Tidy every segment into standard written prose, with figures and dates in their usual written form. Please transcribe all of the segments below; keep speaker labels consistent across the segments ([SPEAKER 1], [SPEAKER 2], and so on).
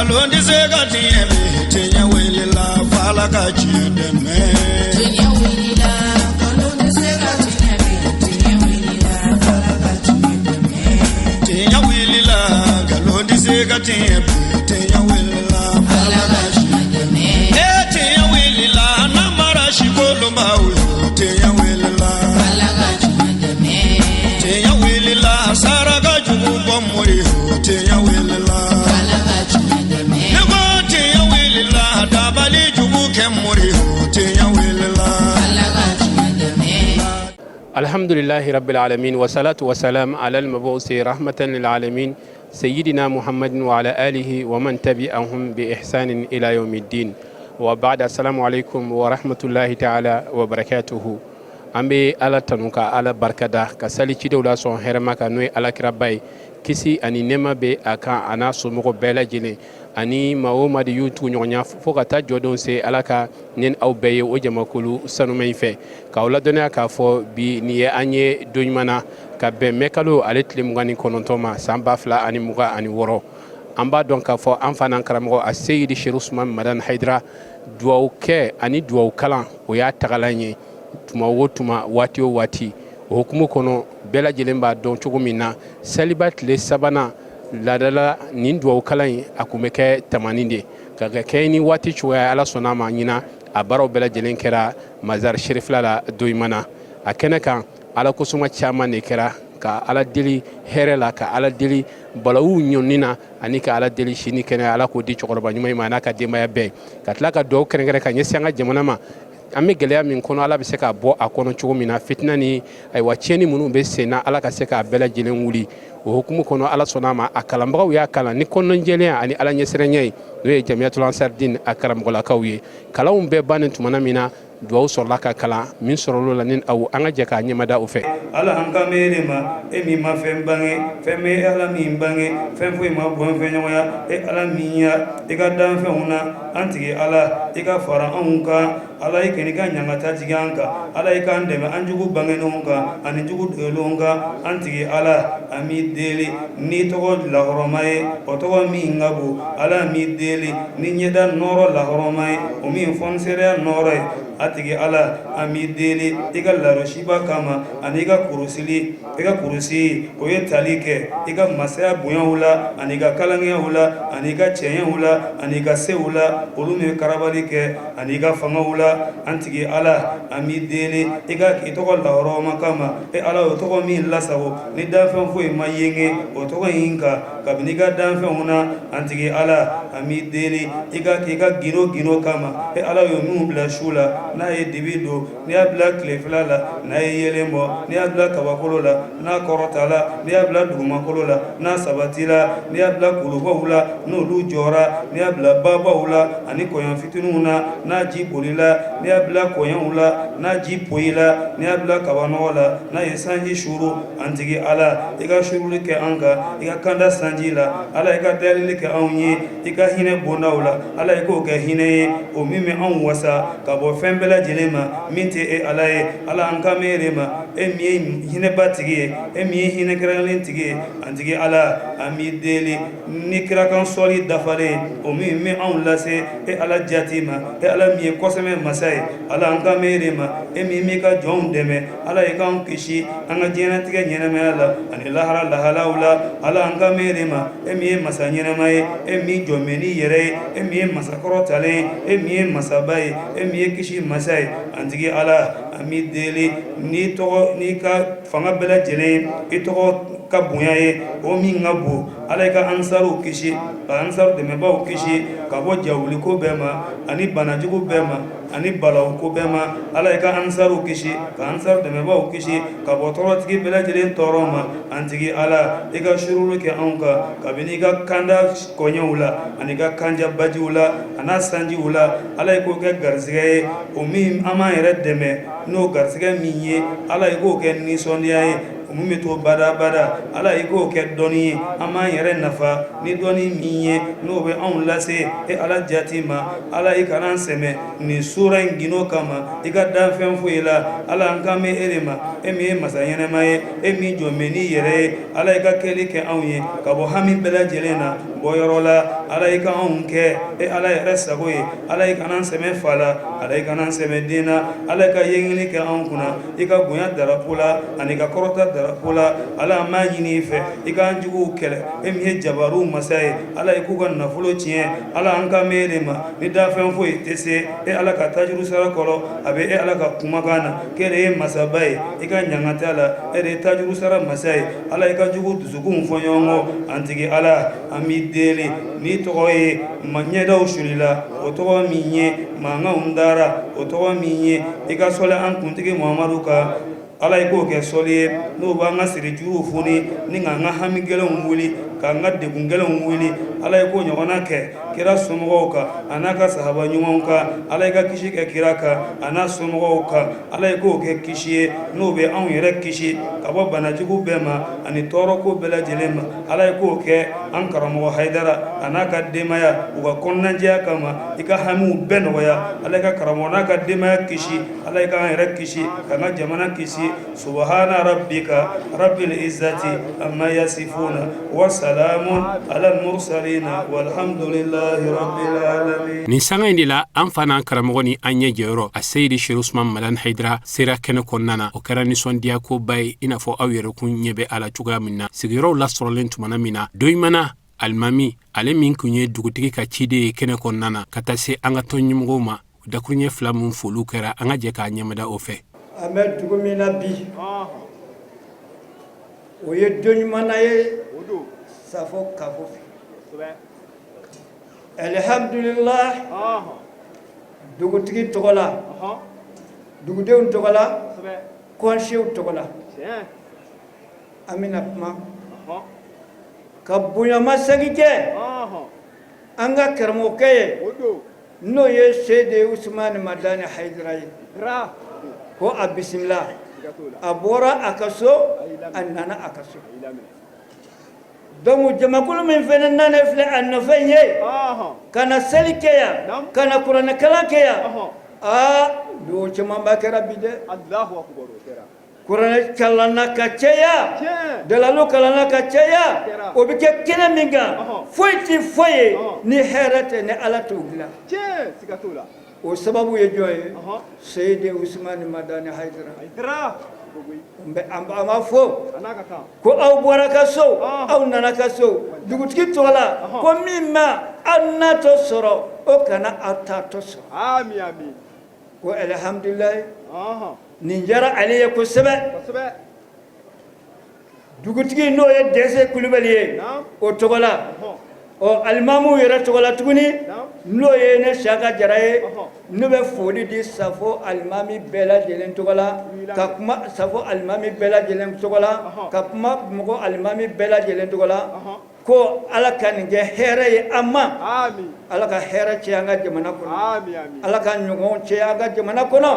[SPEAKER 1] Nkalon tɛ se ka tiɲɛ bi, tiɲɛ wulila f'Ala ka tiɲɛ dɛmɛ.
[SPEAKER 2] Tiɲɛ wulila, nkalon tɛ se ka tiɲɛ bi, tiɲɛ wulila f'Ala ka tiɲɛ dɛmɛ.
[SPEAKER 1] Tiɲɛ wulila, nkalon tɛ se ka tiɲɛ bi, tiɲɛ wulila f'Ala
[SPEAKER 2] Ala
[SPEAKER 1] ka
[SPEAKER 2] ka tiɲɛ dɛmɛ.
[SPEAKER 1] E tiɲɛ wulila, namara sikolonbaw yo, tiɲɛ wulila.
[SPEAKER 2] Ala ka tiɲɛ dɛmɛ.
[SPEAKER 1] Tiɲɛ wulila, saraka jugu bɔ mori yo, tiɲɛ wulila.
[SPEAKER 2] Ala ka tiɲɛ dɛmɛ.
[SPEAKER 1] Ne ko tiɲɛ wulila, dabali jugu kɛ mori yo, tiɲɛ wulila.
[SPEAKER 2] Ala ka tiɲɛ dɛmɛ.
[SPEAKER 3] الحمد لله رب العالمين والصلاة والسلام على المبعوث رحمة للعالمين سيدنا محمد وعلى آله ومن تبعهم بإحسان إلى يوم الدين وبعد، السلام عليكم ورحمة الله تعالى وبركاته. An bɛ Ala tanu ka Ala barikada ka sali cidenw la sɔn hɛrɛma kan, n'o ye Alakiraba ye, kisi ani nɛɛma bɛ a kan, a n'a somɔgɔ bɛɛ lajɛlen ani maa o maa de y'u tugu ɲɔgɔnya fo ka taa jɔdenw se. Ala ka ni aw bɛɛ ye o jamakulu sanuma in fɛ k'aw ladɔnniya k'a fɔ bi nin ye an ye don ɲuman na ka bɛn mɛkalo ale tile 29 ma, san 2026. An b'a dɔn k'a fɔ an fana karamɔgɔ a Seyidi Serifu Usumani Madani Hayidara, duwawu kɛ ani duwawu kalan, o y'a tagalan ye tuma o tuma, waati o waati. O hukumu kɔnɔ, bɛɛ lajɛlen b'a dɔn cogo min na, saliba tile sabanan laadala nin duwawu kalan in, a kun bɛ kɛ Tamani de ka kɛ ni waati cogoya. Ala sɔnna a ma, ɲina a baaraw bɛɛ lajɛlen kɛra Mazari Serifila la don ɲuman na. A kɛnɛ kan, Ala kosuma caman de kɛra ka Ala deli hɛrɛ la, ka Ala deli balawu ɲɔni na, ani ka Ala deli si ni kɛnɛya, Ala k'o di cɛkɔrɔba ɲuman in ma, a n'a ka denbaya bɛɛ, ka tila ka dugawu kɛrɛnkɛrɛn ka ɲɛsin an ka jamana ma. An bɛ gɛlɛya min kɔnɔ, Ala bɛ se k'a bɔ a kɔnɔ cogo min na. Fitina ni ayiwa tiɲɛni minnu bɛ sen na, Ala ka se k'a bɛɛ lajɛlen wuli. O hukumu kɔnɔ, Ala sɔnna a ma, a kalanbagaw y'a kalan ni kɔnɔnjɛlenya ani Ala ɲɛsiranya ye, n'o ye Jamiyatul Ansardin a karamɔgɔlakaw ye. Kalanw bɛɛ bannen tumana min na, duwawu sɔrɔla ka kalan min sɔrɔla la, ni aw an ka jɛ k'a ɲɛmada o fɛ.
[SPEAKER 4] Ala, an kan bɛ de ma, e min ma fɛn bange, fɛn bɛ Ala min bange, fɛn foyi ma bɔ fɛn ɲɔgɔnya e Ala min ya i ka danfɛnw na. An tigi Ala, i ka fara anw kan. Ala, i k'i ka ɲangata jigin an kan. Ala, i k'an dɛmɛ an jugu bangenenw kan ani jugu dogolenw kan. An tigi Ala, an b'i deli n'i tɔgɔ lahɔrɔma ye, o tɔgɔ min ka bon. Ala, an b'i deli ni ɲɛda nɔɔrɔ lahɔrɔma ye, o min fɔnsereya nɔɔrɔ ye. A tigi Ala, an b'i deli i ka larosiba kama ani i ka kurusili, i ka kurusi, o ye tali kɛ i ka masaya bonyaw la ani i ka kalanyaw la ani i ka cɛɲɛw la ani i ka sew la, olu min ye karabali kɛ, ani i ka fangaw la. An tigi Ala, an b'i deli i ka i tɔgɔ lahɔrɔma kama. E Ala, o tɔgɔ min lasago ni danfɛn foyi ma yenge o tɔgɔ in kan kabini i ka danfɛnw na. An tigi Ala, an b'i deli i ka i ka gindo gindo kama. E Ala ye minnu bila su la, n'a ye dibi don, n'i y'a bila tilefila la, n'a ye yeelen bɔ, n'i y'a bila kabakolo la, n'a kɔrɔtala, n'i y'a bila dugumakolo la, n'a sabatila, n'i y'a bila kulubaw la, n'olu jɔra, n'i y'a bila babaw la ani kɔɲɔ fitininw na, n'a ji bolila, n'i y'a bila kɔɲɔw la, n'a ji poyila, n'i y'a bila kabanɔgɔ la, n'a ye sanji suuru. An tigi Ala, i ka suuruli kɛ an kan i ka kanda sanji la. Ala, i ka dayɛlɛli kɛ anw ye i ka hinɛ bondaw la. Ala, i k'o kɛ hinɛ ye, o min bɛ anw wasa ka bɔ fɛn bɛɛ lajɛlen ma min tɛ e Ala ye. Ala, an kan bɛ e de ma, e min ye hinɛba tigi ye, e min ye hinɛ kɛrɛnkɛrɛnlen tigi ye. An tigi Ala, an b'i deli ni kirakan sɔli dafalen, o min bɛ anw lase e Ala jati ma, e Ala min ye kɔsɛmɛ masa ye. Ala, an kan bɛ e de ma, e min b'i ka jɔnw dɛmɛ. Ala, i k'an kisi an ka diɲɛlatigɛ ɲɛnamaya la ani lahara lahalaw la. Ala, an kan bɛ e de ma, e min ye masa ɲɛnama ye, e min jɔn bɛ n'i yɛrɛ ye, e min ye masa kɔrɔtalen ye, e min ye masaba ye, e min ye kisi masa ye. An tigi Ala, an b'i deli n'i tɔgɔ n'i ka fanga bɛɛ lajɛlen, i tɔgɔ ka bonya ye, o min ka bon. Ala, i ka ansaruw kisi, ka ansaru dɛmɛbaaw kisi ka bɔ jawuliko bɛɛ ma ani banajugu bɛɛ ma ani balawu ko bɛɛ ma. Ala, i ka ansaruw kisi, ka ansaru dɛmɛbaaw kisi ka bɔ tɔɔrɔtigi bɛɛ lajɛlen tɔɔrɔ ma. An tigi Ala, i ka suuruli kɛ anw kan kabini i ka kanda kɔɲɛw la ani i ka kanja bajiw la a n'a sanjiw la. Ala, i k'o kɛ garisɛgɛ ye, o min an b'an yɛrɛ dɛmɛ n'o garisɛgɛ min ye. Ala, i k'o kɛ nisɔndiya ye. Min bɛ to badabada. Ala, i k'o kɛ dɔnni ye an b'an yɛrɛ nafa ni dɔnni min ye, n'o bɛ anw lase e Ala jati ma. Ala, i kana an sɛmɛ nin sura in gindo kama i ka danfɛn foyi la. Ala, an kan bɛ e de ma, e min ye masa ɲɛnɛma ye, e min jɔn bɛ n'i yɛrɛ ye. Ala, i ka kɛli kɛ anw ye ka bɔ hami bɛɛ lajɛlen na bɔyɔrɔ la. Ala, i ka anw kɛ e Ala yɛrɛ sago ye. Ala, i kana an sɛmɛ fa la, Ala, i kana an sɛmɛ den na. Ala, i ka yengili kɛ anw kunna i ka bonya darapo la ani i ka kɔrɔta darapo la. Ala, an b'a ɲini i fɛ, i k'an juguw kɛlɛ, e min ye jabaruw masa ye. Ala, i k'u ka nafolo tiɲɛ. Ala, an kan bɛ e de ma ni dafɛn foyi tɛ se e Ala ka tajuru sara kɔrɔ. A bɛ e Ala ka kumakan na k'e de ye masaba ye i ka ɲangata la, e de ye tajuru sara masa ye. Ala, i ka jugu dusukunw fɔ ɲɔgɔn kɔ. An tigi Ala, an b'i deli n'i tɔgɔ ye ma ɲɛdaw sulila, o tɔgɔ min ye mankanw dara, o tɔgɔ min ye i ka sɔli an kuntigi Muhamadu kan. Ala, i k'o kɛ sɔli ye n'o b'an ka siri juruw foni ni k'an ka hami gɛlɛnw wuli, k'an ka degun gɛlɛnw wuli. Ala, i k'o ɲɔgɔnna kɛ kira somɔgɔw kan a n'a ka sahaba ɲumanw kan. Ala, i ka kisi kɛ kira kan a n'a somɔgɔw kan. Ala, i k'o kɛ kisi ye n'o bɛ anw yɛrɛ kisi ka bɔ banajugu bɛɛ ma ani tɔɔrɔko bɛɛ lajɛlen ma. Ala, i k'o kɛ an karamɔgɔ Hayidara a n'a ka denbaya, u ka kɔnɔnajɛya kama, i ka hamiw bɛɛ nɔgɔya. Ala, i ka karamɔgɔ n'a ka denbaya kisi. Ala, i k'an yɛrɛ kisi, k'an ka jamana kisi. Subahana rabbika rabbil izzati amma yasifuna wa salamun ala mursalina walhamdulillahi rabbil alamin.
[SPEAKER 3] Nin sanga in de la, an fa n'an karamɔgɔ ni an ɲɛ jɔyɔrɔ, a Seyidi Sherif Usman Madani Hayidara, sera kɛnɛ kɔnɔna na. O kɛra nisɔndiya koba ye, i n'a fɔ aw yɛrɛ kun ɲɛ bɛ a la cogoya min na. Sigiyɔrɔw lasɔrɔlen tumana min na, Doyimana alimami, ale min kun ye dugutigi ka ciden ye kɛnɛ kɔnɔna na, ka taa se an ka tɔn ɲɛmɔgɔw ma, dakuruɲɛ fila min foliw kɛra, an ka jɛ k'a ɲɛmada o fɛ.
[SPEAKER 5] An bɛ dugu min na bi, o ye don ɲuman ye Safo kafo fɛ. Alihamdulillah, dugutigi tɔgɔ la, dugudenw tɔgɔ la, kɔnsew tɔgɔ la, an bɛna kuma ka bonyamasegin kɛ an ka karamɔgɔkɛ ye, n'o ye Seyidi Usumani Madani Hayidara ye, ko a bisimila. A bɔra a ka so, a nana a ka so. Donc jamakulu min fana nana filɛ a nɔfɛ ye ka na seli kɛ yan, ka na kuranɛkalan kɛ yan, aa, dugawu camanba kɛra bi dɛ. Kuranɛ kalanna ka caya, dalalu kalanna ka caya. O bɛ kɛ kɛnɛ min kan, foyi tɛ foyi ye ni hɛrɛ tɛ, ni Ala t'o dilan. O sababu ye jɔn ye? Seyidi Usumani Madani Hayidara. An b'a fɔ ko aw bɔra ka so, aw nana ka so dugutigi tɔgɔ la, ko min ma aw natɔ sɔrɔ, o kana aw taatɔ sɔrɔ. Ko alihamdulilayi, nin diyara ale ye kosɛbɛ. Dugutigi, n'o ye Dɛsɛ Kulubali ye, o tɔgɔ la, ɔ alimamuw yɛrɛ tɔgɔ la tuguni, n'o ye ne Siyaka Jara ye, ne bɛ foli di Safo alimami bɛɛ lajɛlen tɔgɔ la, ka kuma Safo alimami bɛɛ lajɛlen tɔgɔ la, ka kuma Bamakɔ alimami bɛɛ lajɛlen tɔgɔ la, ko Ala ka nin kɛ hɛrɛ ye an ma. Ala ka hɛrɛ caya an ka jamana kɔnɔ. Ala ka ɲɔgɔn caya an ka jamana kɔnɔ.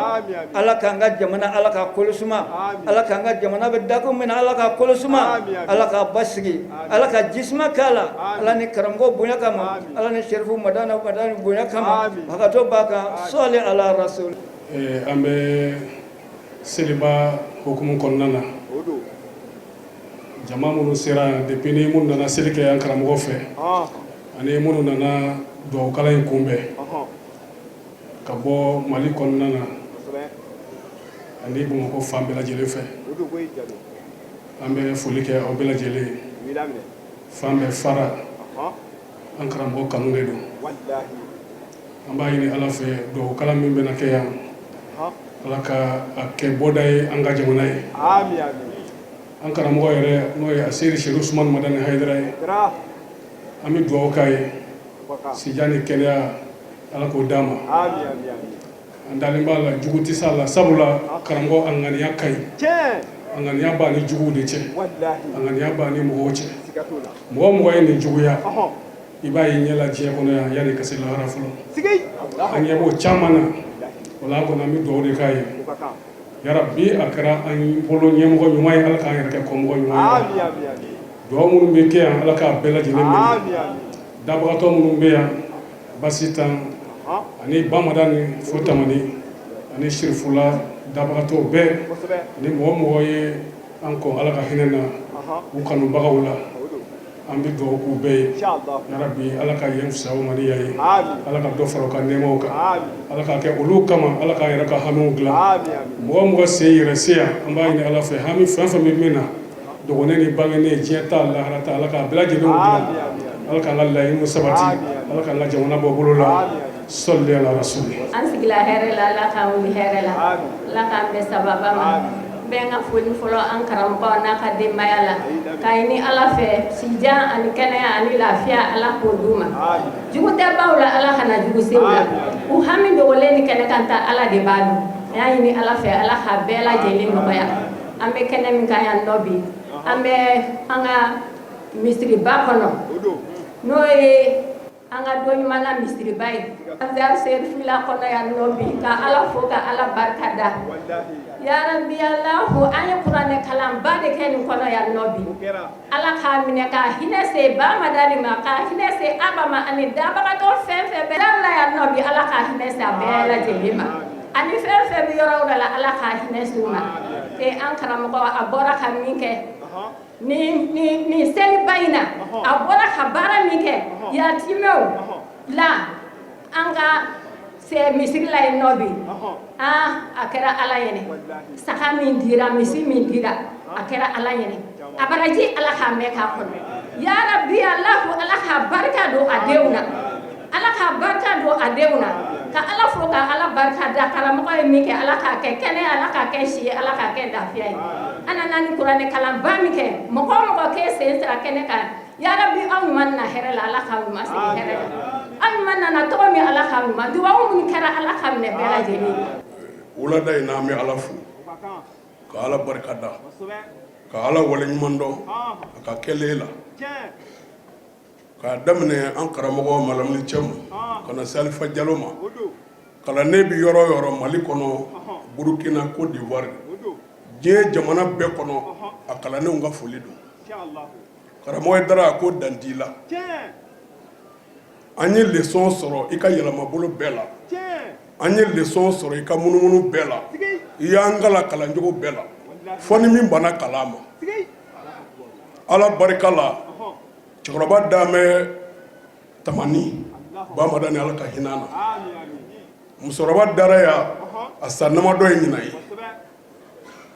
[SPEAKER 5] Ala k'an ka jamana, Ala ka kolo suma. Ala k'an ka jamana bɛ dakun min na, Ala ka kolo suma. Ala ka basigi, Ala ka jisuma k'a la. Ala ni karamɔgɔ bonya kama, Ala ni Serifu Madani Madani bonya kama, hakɛto b'a kan. Sɔli ala rasul.
[SPEAKER 6] An bɛ seliba hukumu kɔnɔna na. Jama minnu sera yan depuis ni minnu nana seli kɛ an karamɔgɔ fɛ ani minnu nana dugawukalan in kunbɛn ka bɔ Mali kɔnɔna na ani Bamakɔ fan bɛɛ lajɛlen fɛ, an bɛ foli kɛ aw bɛɛ lajɛlen ye. Fan bɛɛ fara an karamɔgɔ kanu de don. An b'a ɲini Ala fɛ, dugawukalan min bɛna kɛ yan, Ala ka a kɛ bɔda ye an ka jamana ye. An karamɔgɔ yɛrɛ, n'o ye Aseyiri Sedu Usumani Madani Hayidara ye, an bɛ dugawu k'a ye, sijan ni kɛnɛya, Ala k'o d'a ma. An dalen b'a la, jugu tɛ s'a la, sabula karamɔgɔ a ŋaniya ka ɲi, a ŋaniya b'a ni juguw de cɛ, a ŋaniya b'a ni mɔgɔw cɛ. Mɔgɔ o mɔgɔ ye nin juguya, i b'a ye ɲɛ la diɲɛ kɔnɔ yan yanni ka se lahara fɔlɔ. An ɲɛ b'o caman na. O la kɔni, an bɛ dugawu de k'a ye. Yarabi a kɛra an bolo ɲɛmɔgɔ ɲuman ye, Ala k'an yɛrɛ kɛ kɔmɔgɔ ɲuman ye. Dugawu minnu bɛ kɛ yan, Ala k'a bɛɛ lajɛlen minɛ. Dabagatɔ minnu bɛ yan, Basitan ani Bamadani fo Tamani ani Sirifula, dabagatɔw bɛɛ ani mɔgɔ mɔgɔ ye an kɔn, Ala ka hinɛ na u kanubagaw la, an bɛ dugawu k'u bɛɛ ye. Yarabi, Ala ka yen fisaya u ma ni yan ye. Ala ka dɔ fara u ka nɛɛmaw kan. Ala k'a kɛ olu kama, Ala k'an yɛrɛ ka hamiw dilan. Mɔgɔ mɔgɔ sen yɛrɛ se yan, an b'a ɲini Ala fɛ, hami fɛn fɛn bɛ min na, dɔgɔnin ni bangenen, diɲɛ ta, lahara ta, Ala k'a bɛɛ lajɛlen dilan. Ala k'an ka laɲiniw sabati. Ala k'an ka jamana bɔ bolo la. Sɔli ala rasuli.
[SPEAKER 7] An sigila hɛrɛ la, Ala k'an wuli hɛrɛ la, Ala k'an bɛn sababa ma. N bɛ n ka foli fɔlɔ an karamɔgɔ n'a ka denbaya la, k'a ɲini Ala fɛ sijan ani kɛnɛya ani lafiya, Ala k'o d'u ma. Jugu tɛ baw la, Ala kana jugu se u la. U hami dogolen ni kɛnɛ kan ta, Ala de b'a dɔn. N y'a ɲini Ala fɛ, Ala k'a bɛɛ lajɛlen nɔgɔya. An bɛ kɛnɛ min kan yan nɔ bi, an bɛ an ka misiriba kɔnɔ, n'o ye an ka don ɲuman na misiriba ye, Ansar Serifila kɔnɔ yan nɔ bi, ka Ala fo, ka Ala barika da. Yarabi Alahu, an ye kuranɛ kalanba de kɛ nin kɔnɔ yan nɔ bi. Ala k'a minɛ, ka hinɛ se Bamadani ma, ka hinɛ se Aba ma, ani dabagatɔ fɛn fɛn bɛ la yan nɔ bi, Ala ka hinɛ se a bɛɛ lajɛlen ma, ani fɛn fɛn bɛ yɔrɔ o yɔrɔ la, Ala ka hinɛ se u ma. An karamɔgɔ, a bɔra ka min kɛ nin seliba in na, a bɔra ka baara min kɛ yatimɛw la an ka misiri la yen nɔ bi, aa, a kɛra Ala ɲɛnɛ. Saga min dira, misi min dira, a kɛra Ala ɲɛnɛ. A baraji, Ala k'a mɛn k'a kɔnɔ. Yarabi Alahu, Ala k'a barika don a denw na, Ala k'a barika don a denw na. Ka Ala fo, ka Ala barika da. Karamɔgɔ ye min kɛ, Ala k'a kɛ kɛnɛ, Ala k'a kɛ si ye, Ala k'a kɛ lafiya ye. An nana ni kuranɛ kalanba min kɛ, mɔgɔ o mɔgɔ k'e sen sera kɛnɛ kan, yarabi, aw ɲuman na hɛrɛ la, Ala k'aw ɲuman segin hɛrɛ la. Aw ɲuman nana tɔgɔ min, Ala k'aw ɲuman. Dubabu minnu kɛra, Ala k'a minɛ bɛɛ lajɛlen.
[SPEAKER 8] Wulada in na, an bɛ Ala fo, ka Ala barika da, ka Ala waleɲuman dɔn a ka kɛlen la, k'a daminɛ an karamɔgɔ Malamini Cɛmu ka na se Alifa Jalo ma. Kalanden bɛ yɔrɔ o yɔrɔ Mali kɔnɔ, Burukina, Côte d'Ivoire, diɲɛ jamana bɛɛ kɔnɔ, a kalandenw ka foli don. Karamɔgɔ Hayidara, ko dan t'i la. An ye leçon sɔrɔ i ka yɛlɛmabolo bɛɛ la, an ye leçon sɔrɔ i ka munumunu bɛɛ la, i y'an kalan kalancogo bɛɛ la, fɔ ni min banna kalan ma. Ala barika la, cɛkɔrɔba danbɛ Tamani Bamadani, Ala ka hinɛ na. Musokɔrɔba dara yan a san damadɔ ye ɲinan ye.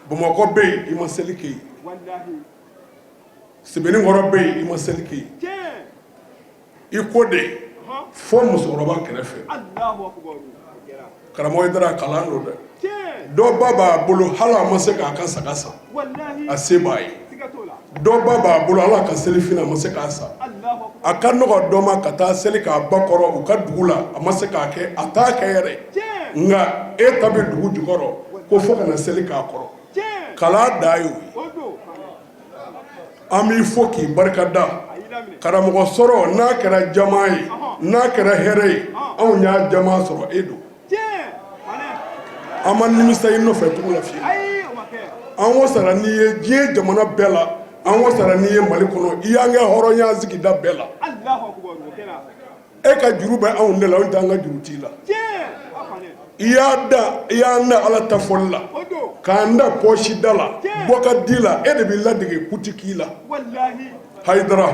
[SPEAKER 8] Bamakɔ bɛ yen, i ma seli kɛ yen. Sebeninkɔrɔ bɛ yen, i ma seli kɛ yen. I ko de fo musokɔrɔba kɛrɛfɛ. Karamɔgɔ Hayidara, kalan don dɛ. Dɔ ba b'a bolo, hali a ma se k'a ka saga san, a se b'a ye. Dɔ ba b'a bolo, ala ka selifini a ma se k'a san. A ka nɔgɔ dɔ ma ka taa seli k'a ba kɔrɔ u ka dugu la, a ma se k'a kɛ, a t'a kɛ yɛrɛ. Nka e ta bɛ dugu jukɔrɔ ko fo ka na seli k'a kɔrɔ. Kalan da y'o ye. An b'i fo k'i barika da. Karamɔgɔ sɔrɔ, n'a kɛra jama ye, n'a kɛra hɛrɛ ye, anw y'a jama sɔrɔ, e don. An ma nimisa i nɔfɛ tugu la fiyewu. An wasara n'i ye diɲɛ jamana bɛɛ la, an wasara n'i ye Mali kɔnɔ. I y'an kɛ hɔrɔnya sigida bɛɛ la. E ka juru bɛ anw de la, anw t'an ka juru t'i la. I y'a da, i y'an da Ala ta fɔli la, k'an da pɔsi da la, bɔ ka di la. E de b'i ladege kuti k'i la. Hayidara,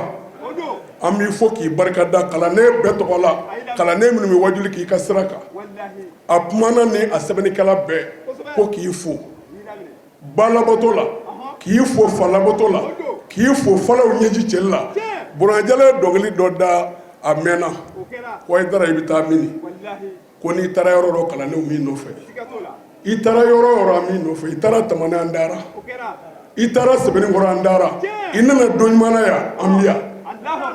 [SPEAKER 8] an b'i fo k'i barika da kalanden bɛɛ tɔgɔ la, kalanden minnu bɛ wajuli k'i ka sira kan. A kumana ni a sɛbɛnnikɛla bɛɛ ko k'i fo balabato la, k'i fo falabato la, k'i fo falaw ɲɛji cɛli la. Burajala ye dɔnkili dɔ da a mɛnna ko Hayidara, i bɛ taa mini? Ko n'i taara yɔrɔ dɔ, kalandenw b'i nɔfɛ. I taara yɔrɔ yɔrɔ, an b'i nɔfɛ. I taara Tamani, an taara. I taara Sebeninkɔrɔ, an taara. I nana don ɲuman na yan, an bɛ yan.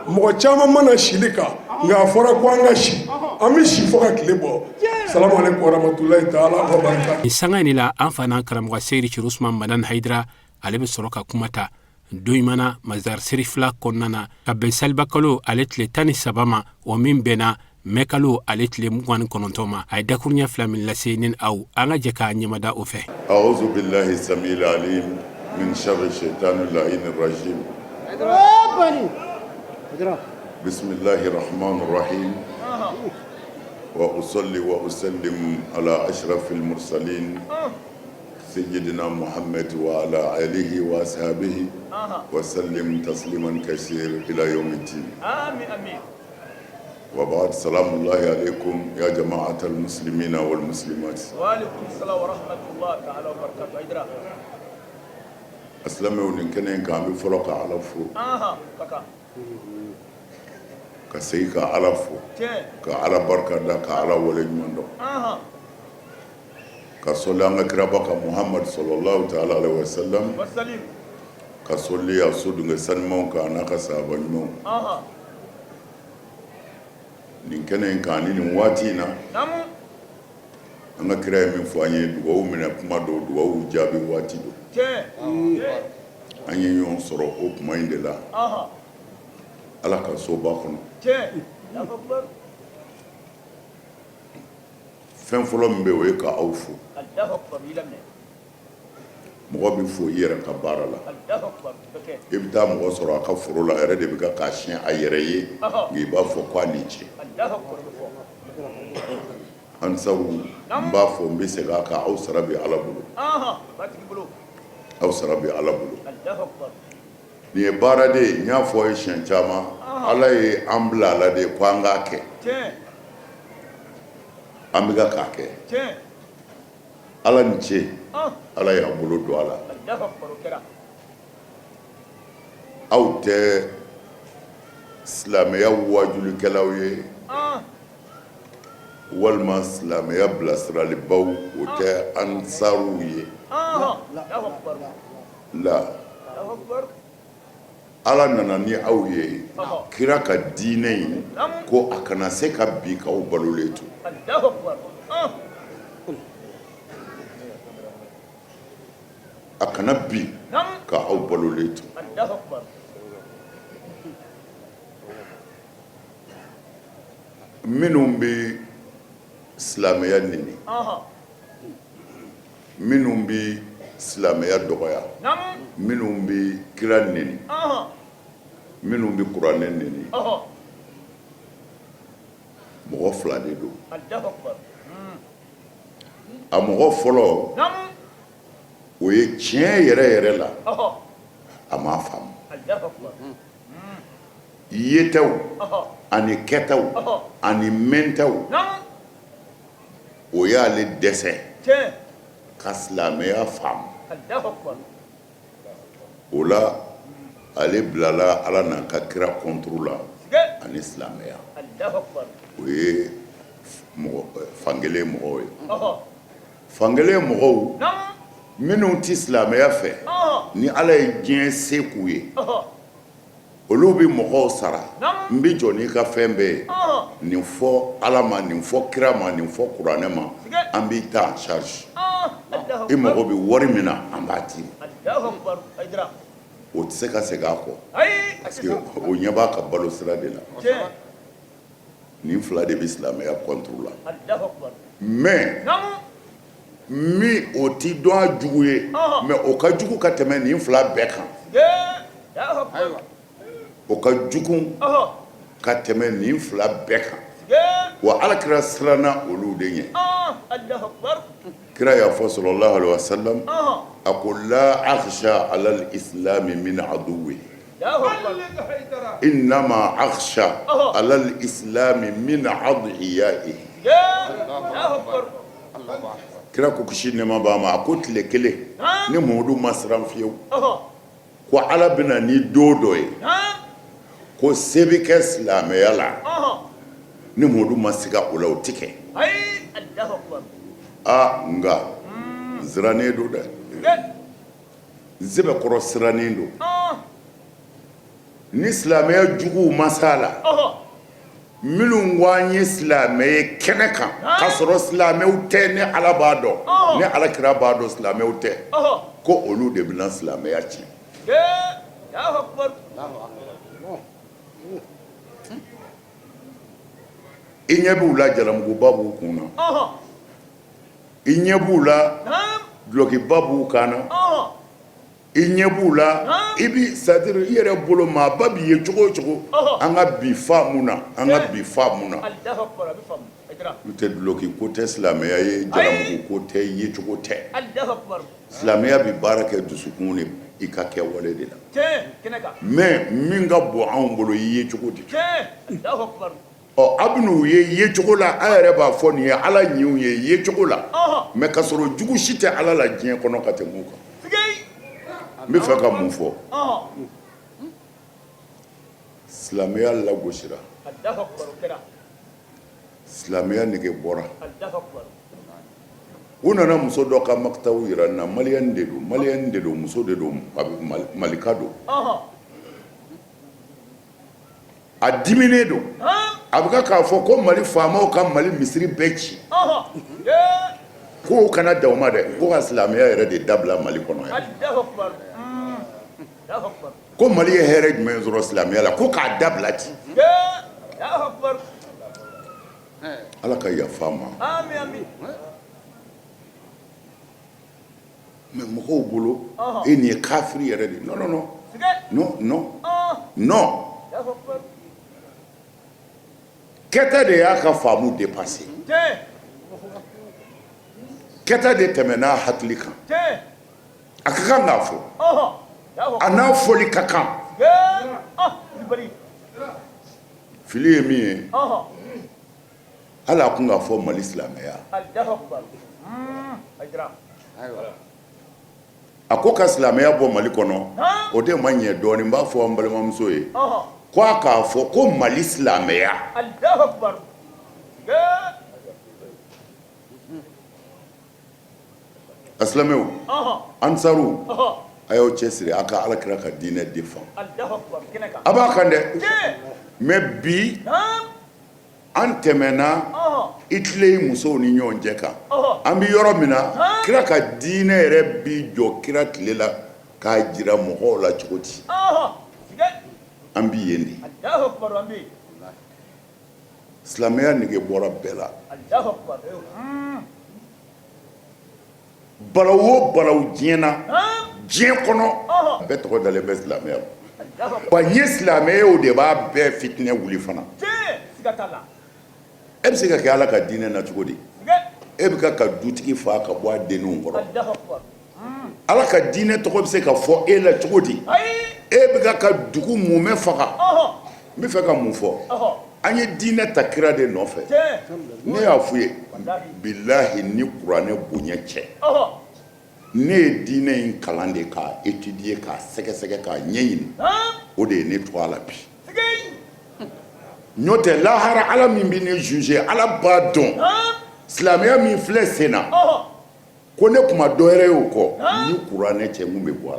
[SPEAKER 8] Mɔgɔ caman mana sili kan, nka a fɔra ko an ka si, an bɛ si fo ka tile bɔ. Salamu aleykum warahmatulahi taala wa barakatu.
[SPEAKER 3] Nin sanga in la, an fa n'an karamɔgɔ Seyidi Cero Usman Madani Hayidara, ale bɛ sɔrɔ ka kuma ta don ɲuman na Mazar Serifila kɔnɔna na, ka bɛn salibakalo ale tile 13 ma, o min bɛnna mɛ kalo ale tile 29 ma. A ye dakuruɲɛ fila min lase ne ni aw, an ka jɛ k'a ɲɛmada o fɛ.
[SPEAKER 9] A'udhu billahi samil alim min sharri shaitanir la'inir rajim. Bismillahir rahmanir rahim. Wa usalli wa usallim ala ashrafil mursalin sayyidina Muhammad wa ala alihi wa ashabihi wa sallim tasliman kaseer ila yawmiddin.
[SPEAKER 5] Amin amin.
[SPEAKER 9] Wa ba'd, salamullahi alaikum ya jama'atal muslimina wal muslimat.
[SPEAKER 5] Wa alaikum salam wa rahmatullahi ta'ala wa barakatuh. Aidara.
[SPEAKER 9] Asilamɛw, nin kɛnɛ in kan, an bɛ fɔlɔ ka Ala fo.
[SPEAKER 5] Aha, kaka.
[SPEAKER 9] Ka segin ka Ala fo.
[SPEAKER 5] Tiɲɛ.
[SPEAKER 9] Ka Ala barika da, ka Ala wale ɲuman dɔn.
[SPEAKER 5] Aha.
[SPEAKER 9] Ka sɔli an ka kiraba kan Muhammad sallallahu ta'ala alaihi wa sallam.
[SPEAKER 5] Wa salim.
[SPEAKER 9] Ka sɔli a sodunkɛ sanumanw kan a n'a ka sahaba ɲumanw.
[SPEAKER 5] Aha.
[SPEAKER 9] Nin kɛnɛ in kan ni nin waati in na,
[SPEAKER 5] Naamu.
[SPEAKER 9] an ka kira ye min fɔ an ye, dugawu minɛ kuma don, dugawu jaabi waati don.
[SPEAKER 5] Tiɲɛ.
[SPEAKER 9] An ye ɲɔgɔn sɔrɔ o kuma in de la.
[SPEAKER 5] Aha.
[SPEAKER 9] Ala ka soba kɔnɔ.
[SPEAKER 5] Tiɲɛ. Allahu akbar.
[SPEAKER 9] Fɛn fɔlɔ min bɛ yen, o ye ka aw fo.
[SPEAKER 5] Allahu akbar. I laminɛ.
[SPEAKER 9] Mɔgɔ bɛ fo i yɛrɛ ka baara la.
[SPEAKER 5] Allahu akbar. Bɛ kɛ.
[SPEAKER 9] I bɛ taa mɔgɔ sɔrɔ a ka foro la, a yɛrɛ de bɛ ka k'a siɲɛ a yɛrɛ ye, nka i b'a fɔ ko a ni ce.
[SPEAKER 5] Allahu akbar. Bɛ fɔ.
[SPEAKER 9] Ansaru, n b'a fɔ, n bɛ segin a kan, aw sara bɛ Ala bolo.
[SPEAKER 5] Aha. Batigi bolo.
[SPEAKER 9] Aw sara bɛ Ala bolo.
[SPEAKER 5] Allahu akbar.
[SPEAKER 9] Nin ye baara de ye, n y'a fɔ aw ye siɲɛ caman, Ala ye an bila a la de ko an k'a kɛ.
[SPEAKER 5] Tiɲɛ.
[SPEAKER 9] An bɛ ka k'a kɛ.
[SPEAKER 5] Tiɲɛ.
[SPEAKER 9] Ala ni ce.
[SPEAKER 5] Ah.
[SPEAKER 9] Ala y'a bolo don a la.
[SPEAKER 5] Allahu akbar. O kɛra.
[SPEAKER 9] Aw tɛ silamɛya waajulikɛlaw ye.
[SPEAKER 5] Ah.
[SPEAKER 9] Walima silamɛya bilasiralibaw, o tɛ ansaruw ye.
[SPEAKER 5] Aha. Allahu akbar.
[SPEAKER 9] La.
[SPEAKER 5] Allahu akbar.
[SPEAKER 9] Ala nana ni aw ye
[SPEAKER 5] Ɔhɔ.
[SPEAKER 9] kira ka diinɛ in,
[SPEAKER 5] Naamu.
[SPEAKER 9] ko a kana se ka bi k'aw balolen to.
[SPEAKER 5] Allahu akbar. Ah.
[SPEAKER 9] A kana bi
[SPEAKER 5] Naamu.
[SPEAKER 9] ka aw balolen to.
[SPEAKER 5] Allahu akbar.
[SPEAKER 9] Minnu bɛ silamɛya neni,
[SPEAKER 5] Aha.
[SPEAKER 9] minnu bɛ silamɛya dɔgɔya,
[SPEAKER 5] Naamu.
[SPEAKER 9] minnu bɛ kira neni,
[SPEAKER 5] Aha.
[SPEAKER 9] minnu bɛ kuranɛ neni,
[SPEAKER 5] Ɔhɔ.
[SPEAKER 9] mɔgɔ fila de don.
[SPEAKER 5] Allahu akbar.
[SPEAKER 9] A mɔgɔ fɔlɔ,
[SPEAKER 5] Naamu.
[SPEAKER 9] o ye tiɲɛ yɛrɛ yɛrɛ la,
[SPEAKER 5] Ɔhɔ.
[SPEAKER 9] a m'a faamu.
[SPEAKER 5] Allahu akbar.
[SPEAKER 9] Yetaw
[SPEAKER 5] Ɔhɔ.
[SPEAKER 9] ani kɛtaw
[SPEAKER 5] Ɔhɔ.
[SPEAKER 9] ani mɛntaw,
[SPEAKER 5] Naamu.
[SPEAKER 9] o y'ale dɛsɛ
[SPEAKER 5] Tiɲɛ.
[SPEAKER 9] ka silamɛya faamu.
[SPEAKER 5] Allahu akbar.
[SPEAKER 9] O la, ale bilala Ala n'a ka kira contre la
[SPEAKER 5] Sige.
[SPEAKER 9] ani silamɛya.
[SPEAKER 5] Allahu akbar.
[SPEAKER 9] O ye mɔgɔ fankelen mɔgɔw ye.
[SPEAKER 5] Ɔhɔ.
[SPEAKER 9] Fankelen mɔgɔw
[SPEAKER 5] Naamu.
[SPEAKER 9] minnu tɛ silamɛya fɛ,
[SPEAKER 5] Ɔhɔ.
[SPEAKER 9] ni Ala ye diɲɛ se k'u ye,
[SPEAKER 5] Ɔhɔ.
[SPEAKER 9] olu bɛ mɔgɔw sara.
[SPEAKER 5] Naamu.
[SPEAKER 9] N bɛ jɔ n'i ka fɛn bɛɛ ye.
[SPEAKER 5] Ɔhɔ.
[SPEAKER 9] Nin fɔ Ala ma, nin fɔ kira ma, nin fɔ kuranɛ ma,
[SPEAKER 5] Sige.
[SPEAKER 9] an b'i ta en charge.
[SPEAKER 5] Ah. Allahu
[SPEAKER 9] I
[SPEAKER 5] akbar.
[SPEAKER 9] mago bɛ wari min na, an b'a d'i ma.
[SPEAKER 5] Allahu akbar. Aidara.
[SPEAKER 9] O tɛ se ka segin a kɔ.
[SPEAKER 5] Ayi.
[SPEAKER 9] Parce que o ɲɛ b'a ka balo sira de la.
[SPEAKER 5] Tiɲɛ.
[SPEAKER 9] Nin fila de bɛ silamɛya contre la.
[SPEAKER 5] Allahu akbar.
[SPEAKER 9] Mais
[SPEAKER 5] Naamu.
[SPEAKER 9] min o ti dɔn a jugu ye,
[SPEAKER 5] Ɔhɔ.
[SPEAKER 9] mais o ka jugu ka tɛmɛ nin fila bɛɛ kan.
[SPEAKER 5] Sige. Allahu akbar.
[SPEAKER 9] O ka jugu
[SPEAKER 5] Ɔhɔ.
[SPEAKER 9] ka tɛmɛ nin fila bɛɛ kan.
[SPEAKER 5] Sige.
[SPEAKER 9] Wa Ala kira siranna olu de ɲɛ.
[SPEAKER 5] Ah. Allahu akbar.
[SPEAKER 9] Kira y'a fɔ sallallahu alaihi wasallam,
[SPEAKER 5] Ɔhɔ.
[SPEAKER 9] a ko la akhsha ala al-islam min aduwwi.
[SPEAKER 5] Allahu akbar.
[SPEAKER 9] Innama akhsha
[SPEAKER 5] Ɔhɔ.
[SPEAKER 9] ala al-islam min adhiyaihi.
[SPEAKER 5] Sige. Allahu akbar.
[SPEAKER 9] Kira ko kisi nɛɛma b'a ma, a ko tile kelen
[SPEAKER 5] Naam.
[SPEAKER 9] ni Muhamadu ma siran fiyewu,
[SPEAKER 5] Ɔhɔ.
[SPEAKER 9] ko Ala bɛna ni don dɔ ye,
[SPEAKER 5] Naam.
[SPEAKER 9] ko se bɛ kɛ silamɛya la,
[SPEAKER 5] Ɔhɔ.
[SPEAKER 9] ni Muhamadu ma siga o la, o tɛ kɛ.
[SPEAKER 5] Ayi. Allahu akbar.
[SPEAKER 9] Aa, nka n sirannen don dɛ.
[SPEAKER 5] Sige.
[SPEAKER 9] N sɛbɛkɔrɔ sirannen don.
[SPEAKER 5] Ah.
[SPEAKER 9] Ni silamɛya juguw ma s'a la,
[SPEAKER 5] Ɔhɔ.
[SPEAKER 9] minnu ko an ye silamɛ ye kɛnɛ kan, k'a sɔrɔ silamɛw tɛ, ni Ala b'a dɔn, ni Ala kira b'a dɔn, silamɛw tɛ,
[SPEAKER 5] Ɔhɔ.
[SPEAKER 9] ko olu de bɛna silamɛya tiɲɛ.
[SPEAKER 5] Sige. Allahu akbar.
[SPEAKER 9] I I ɲɛ b'u la, jalamuguba b'u kun na, i ɲɛ b'u la, dulɔkiba b'u kan na, i ɲɛ b'u la, i bi, c'est à dire i yɛrɛ bolo maaba b'i ye cogo o cogo. An ka bi faamu na, an ka bi faamu na, n'o tɛ dulɔki ko tɛ silamɛya ye, jalamugu ko tɛ, yecogo tɛ. Silamɛya bɛ baara kɛ dusukun ni i ka kɛwale de la. Mais min ka bon anw bolo, i yecogo de. Ɔ, a bɛn'u ye yecogo la, an yɛrɛ b'a fɔ nin ye Ala ɲinw ye yecogo la, mais ka sɔrɔ jugu si tɛ Ala la diɲɛ kɔnɔ ka tɛmɛ u kan. N bɛ fɛ ka mun fɔ? Silamɛya lagosira, silamɛya nege bɔra. U nana muso dɔ ka makitaw jira n na, maliyɛn de don, maliyɛn de don, muso de don, malika don. A diminen don, a bɛ k'a fɔ ko Mali faamaw ka Mali misiri bɛɛ ci, ko kana dan o ma dɛ, ko ka silamɛya yɛrɛ de dabila Mali kɔnɔ yan, ko Mali ye hɛrɛ jumɛn sɔrɔ silamɛya la, ko k'a dabila ten. Ala ka yafa ma. Mais mɔgɔw bolo e nin ye kafiri yɛrɛ de. Non, non, non, non, non, non, kɛta de y'a ka faamu dépassé, kɛta de tɛmɛn'a hakili kan. A ka kan k'a fɔ, a n'a fɔli ka kan. Fili ye min ye, hali a kun k'a fɔ Mali silamɛya, a ko ka silamɛya bɔ Mali kɔnɔ, o de ma ɲɛ dɔɔnin. N b'a fɔ an balimamuso ye ko a k'a fɔ ko Mali silamɛya. A silamɛw, ansaru, a y'aw cɛ siri, a ka Ala kira ka diinɛ défend. A b'a kan dɛ. Mais bi an tɛmɛna i tile musow ni ɲɔgɔn cɛ kan. An bɛ yɔrɔ min na, kira ka diinɛ yɛrɛ bi jɔ kira tile la k'a jira mɔgɔw la cogo di? An bi yen de. Silamɛya nege bɔra bɛɛ la. Balawu o balawu diɲɛ na, diɲɛ kɔnɔ, bɛɛ tɔgɔ dalen bɛ silamɛya la. Wa n ye silamɛ ye, o de b'a bɛɛ fitinɛ wuli fana. E bɛ se ka kɛ Ala ka diinɛ na cogo di? E bɛ ka dutigi faa ka bɔ a denninw kɔrɔ. Ala ka diinɛ tɔgɔ bɛ se ka fɔ e la cogo di? E bɛ ka dugu mumɛ faga. N bɛ fɛ ka mun fɔ? An ye diinɛ ta kira de nɔfɛ. Ne y'a f'u ye, bilahi, ni kuranɛ bonya cɛ, ne ye diinɛ in kalan de k'a étudier, k'a sɛgɛsɛgɛ, k'a ɲɛɲini. O de ye ne to a la bi. N'o tɛ, lahara Ala min bɛ ne juger, Ala b'a dɔn silamɛya min filɛ sen na, ko ne tun ma dɔ wɛrɛ ye o kɔ ni kuranɛ cɛ. Mun bɛ bɔ a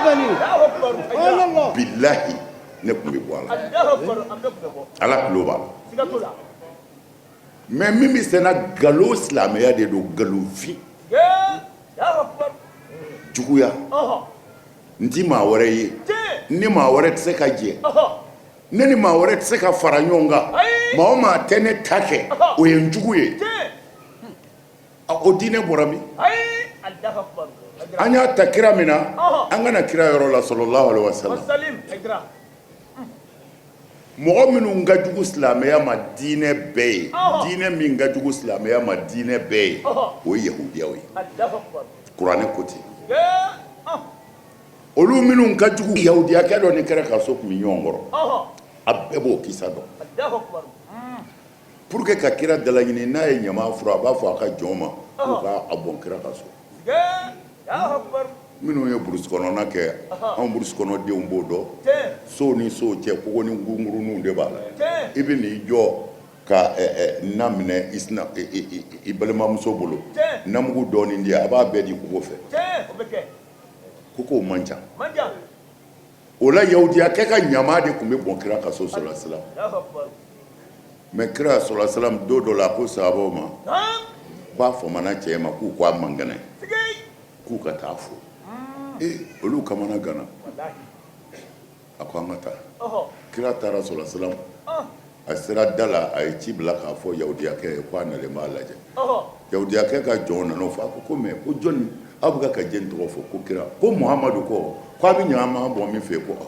[SPEAKER 9] la? Bilahi, ne tun bɛ bɔ a la. Ala tulo b'a la. Mais min bɛ senna, nkalon silamɛya de don, nkalonfin, juguya. N ti maa wɛrɛ ye, ni maa wɛrɛ tɛ se ka jɛ, ne ni maa wɛrɛ tɛ se ka fara ɲɔgɔn kan. Maa o maa tɛ ne ta kɛ, o ye n jugu ye. O diinɛ bɔra min? An y'a ta kira min na, an ka na kira yɔrɔ la, sallallahu alaihi wasallam. Mɔgɔ minnu ka jugu silamɛya ma diinɛ bɛɛ ye, diinɛ min ka jugu silamɛya ma diinɛ bɛɛ ye, o ye yahudiyaw ye. Kuranɛ ko ten. Olu minnu ka jugu, yahudiyakɛ dɔ ni kira ka so tun bɛ ɲɔgɔn kɔrɔ, a bɛɛ b'o kisa dɔn. Pour que ka kira dalaɲini, n'a ye ɲama furu, a b'a fɔ a ka jɔn ma k'u ka a bɔn kira ka so. Minnu ye burusi kɔnɔna kɛ, anw burusi kɔnɔdenw b'o dɔn. Sow ni sow cɛ, kogo ni ngunguruninw de b'a la. I bɛ n'i jɔ ka na minɛ i balimamuso bolo, namugu dɔɔnin di, a b'a bɛɛ di kogo fɛ. Kogow man ca o la. Yahudiyakɛ ka ɲama de tun bɛ bɔn kira ka so, sallallahu alaihi wasallam. Mais kira, sallallahu alaihi wasallam, don dɔ la, a ko sahabaw ma k'a famana cɛ ma, k'u ko a man kɛnɛ, k'u ka taa fo. Ee, olu kamana ganna. A ko an ka taa. Kira taara, sallallahu alaihi wasallam. A sera da la, a ye ci bila k'a fɔ yahudiyakɛ ye ko a nalen b'a lajɛ. Yahudiyakɛ ka jɔn nana o fɔ, a ko ko mais ko jɔni aw bɛ ka jɔni tɔgɔ fɔ ko kira ko Muhamadu kɔ ko a bɛ ɲama bɔ min fɛ ko ɔhɔ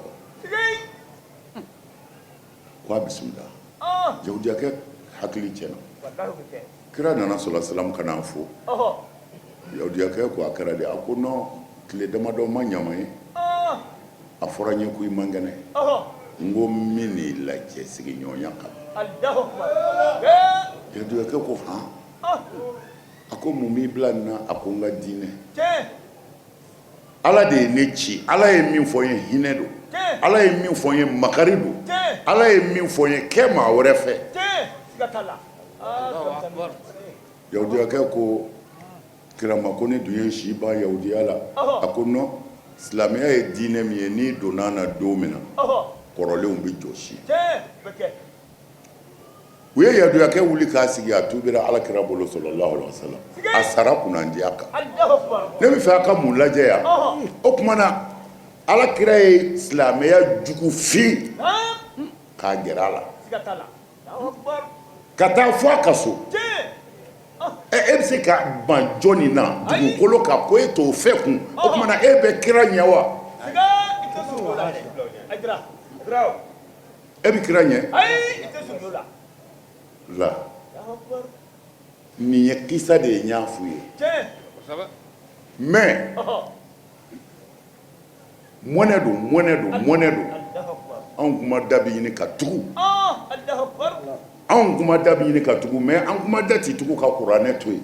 [SPEAKER 9] ko a bisimila. Yahudiyakɛ hakili tiɲɛna. Kira nana sɔla salam ka n'a fo. Yahudiyakɛ ko a kɛra di? A ko non tile damadɔ ma ɲama ye. A fɔra n ye ko i man kɛnɛ. N ko n bɛ n'i lajɛ sigiɲɔgɔnya kama. Yahudiyakɛ ko han? A ko mun b'i bila nin na? A ko n ka diinɛ. Ala de ye ne ci. Ala ye min fɔ n ye hinɛ don. Ala ye min fɔ n ye makari don. Ala ye min fɔ n ye kɛ maa wɛrɛ fɛ. Yahudiyakɛ ko kira ma ko ne dun ye n si ban yahudiya la. A ko non, silamɛya ye diinɛ min ye, n'i donna a na don min na, kɔrɔlenw bɛ jɔsi. U ye yahudiyakɛ wuli k'a sigi, a tuubira ala kira bolo sallallahu alaihi wasallam, a sara kunnandiya kan. Ne bɛ fɛ a ka mun lajɛ yan? O tuma na ala kira ye silamɛya jugu fin k'a gɛrɛ a la ka taa fɔ a ka so. E bɛ se ka ban jɔnni na dugukolo kan ko e t'o fɛ kun? O tuma na e bɛ kira ɲɛ wa? E bɛ kira ɲɛ la? Nin ye kisa de ye, n y'a f'u ye. Mais mɔnɛ don, mɔnɛ don, mɔnɛ don. Anw kuma da bɛ ɲini ka tugu, anw kuma da bɛ ɲini ka tugu, mais an kuma da tɛ tugu ka kuranɛ to yen.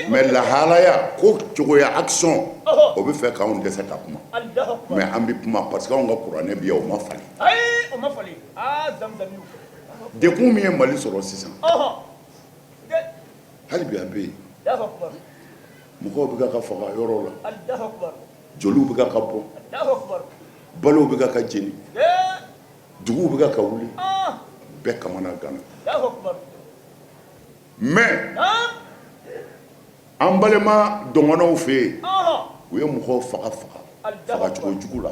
[SPEAKER 9] Mais lahalaya ko cogoya action o bɛ fɛ k'anw dɛsɛ ka kuma, mais an bɛ kuma parce que anw ka kuranɛ bɛ yan, o ma falen. Degun min ye Mali sɔrɔ sisan, hali bi a bɛ yen, mɔgɔw bɛ ka faga yɔrɔ la, joliw bɛ ka bɔn, balow bɛ ka jeni, duguw bɛ ka wuli, bɛɛ kamana ganna. Mais an balima dɔgɔnɔw fɛ yen, u ye mɔgɔw faga faga fagacogo jugu la.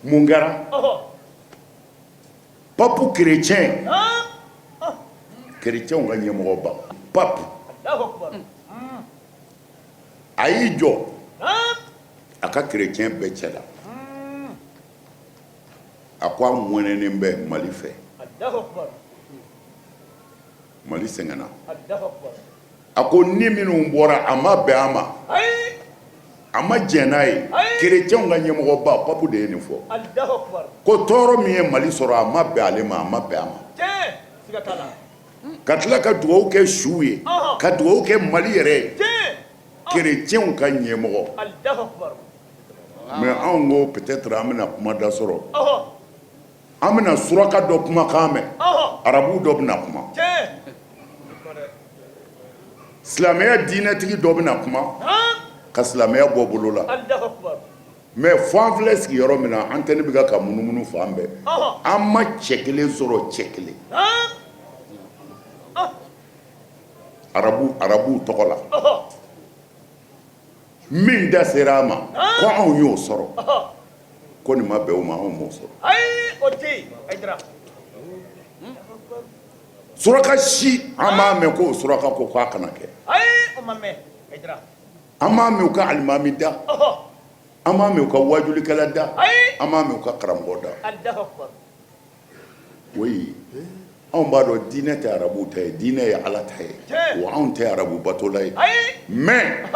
[SPEAKER 9] Mun kɛra? Pape chrétien, chrétienw ka ɲɛmɔgɔba pape, a y'i jɔ a ka chrétien bɛɛ cɛ la, a ko a mɔnɛnen bɛ Mali fɛ, Mali sɛgɛnna. A ko ni minnu bɔra, a ma bɛn a ma, a ma jɛn n'a ye. Kerecɛnw ka ɲɛmɔgɔba pape de ye nin fɔ, ko tɔɔrɔ min ye Mali sɔrɔ, a ma bɛn ale ma, a ma bɛn a ma. Ka tila ka dugawu kɛ suw ye, ka dugawu kɛ Mali yɛrɛ ye, kerecɛnw ka ɲɛmɔgɔ. Mais anw ko peut-être an bɛna kuma da sɔrɔ, an bɛna suraka dɔ kumakan mɛn, arabu dɔ bɛna kuma, silamɛya diinɛtigi dɔ bɛna kuma ka silamɛya bɔ bolo la. Mais fo an filɛ sigiyɔrɔ min na, antenne bɛ ka munumunu fan bɛɛ, an ma cɛ kelen sɔrɔ, cɛ kelen arabu arabuw tɔgɔ la min da sera a ma ko anw y'o sɔrɔ, ko nin ma bɛn o ma, anw m'o sɔrɔ. Suraka si an m'a mɛn k'o suraka ko k'a kana kɛ. An m'a mɛn u ka alimami da, an m'a mɛn u ka wajulikɛla da, an m'a mɛn u ka karamɔgɔ da. Oui, anw b'a dɔn diinɛ tɛ arabuw ta ye, diinɛ ye Ala ta ye, wa anw tɛ arabu batola ye. Mais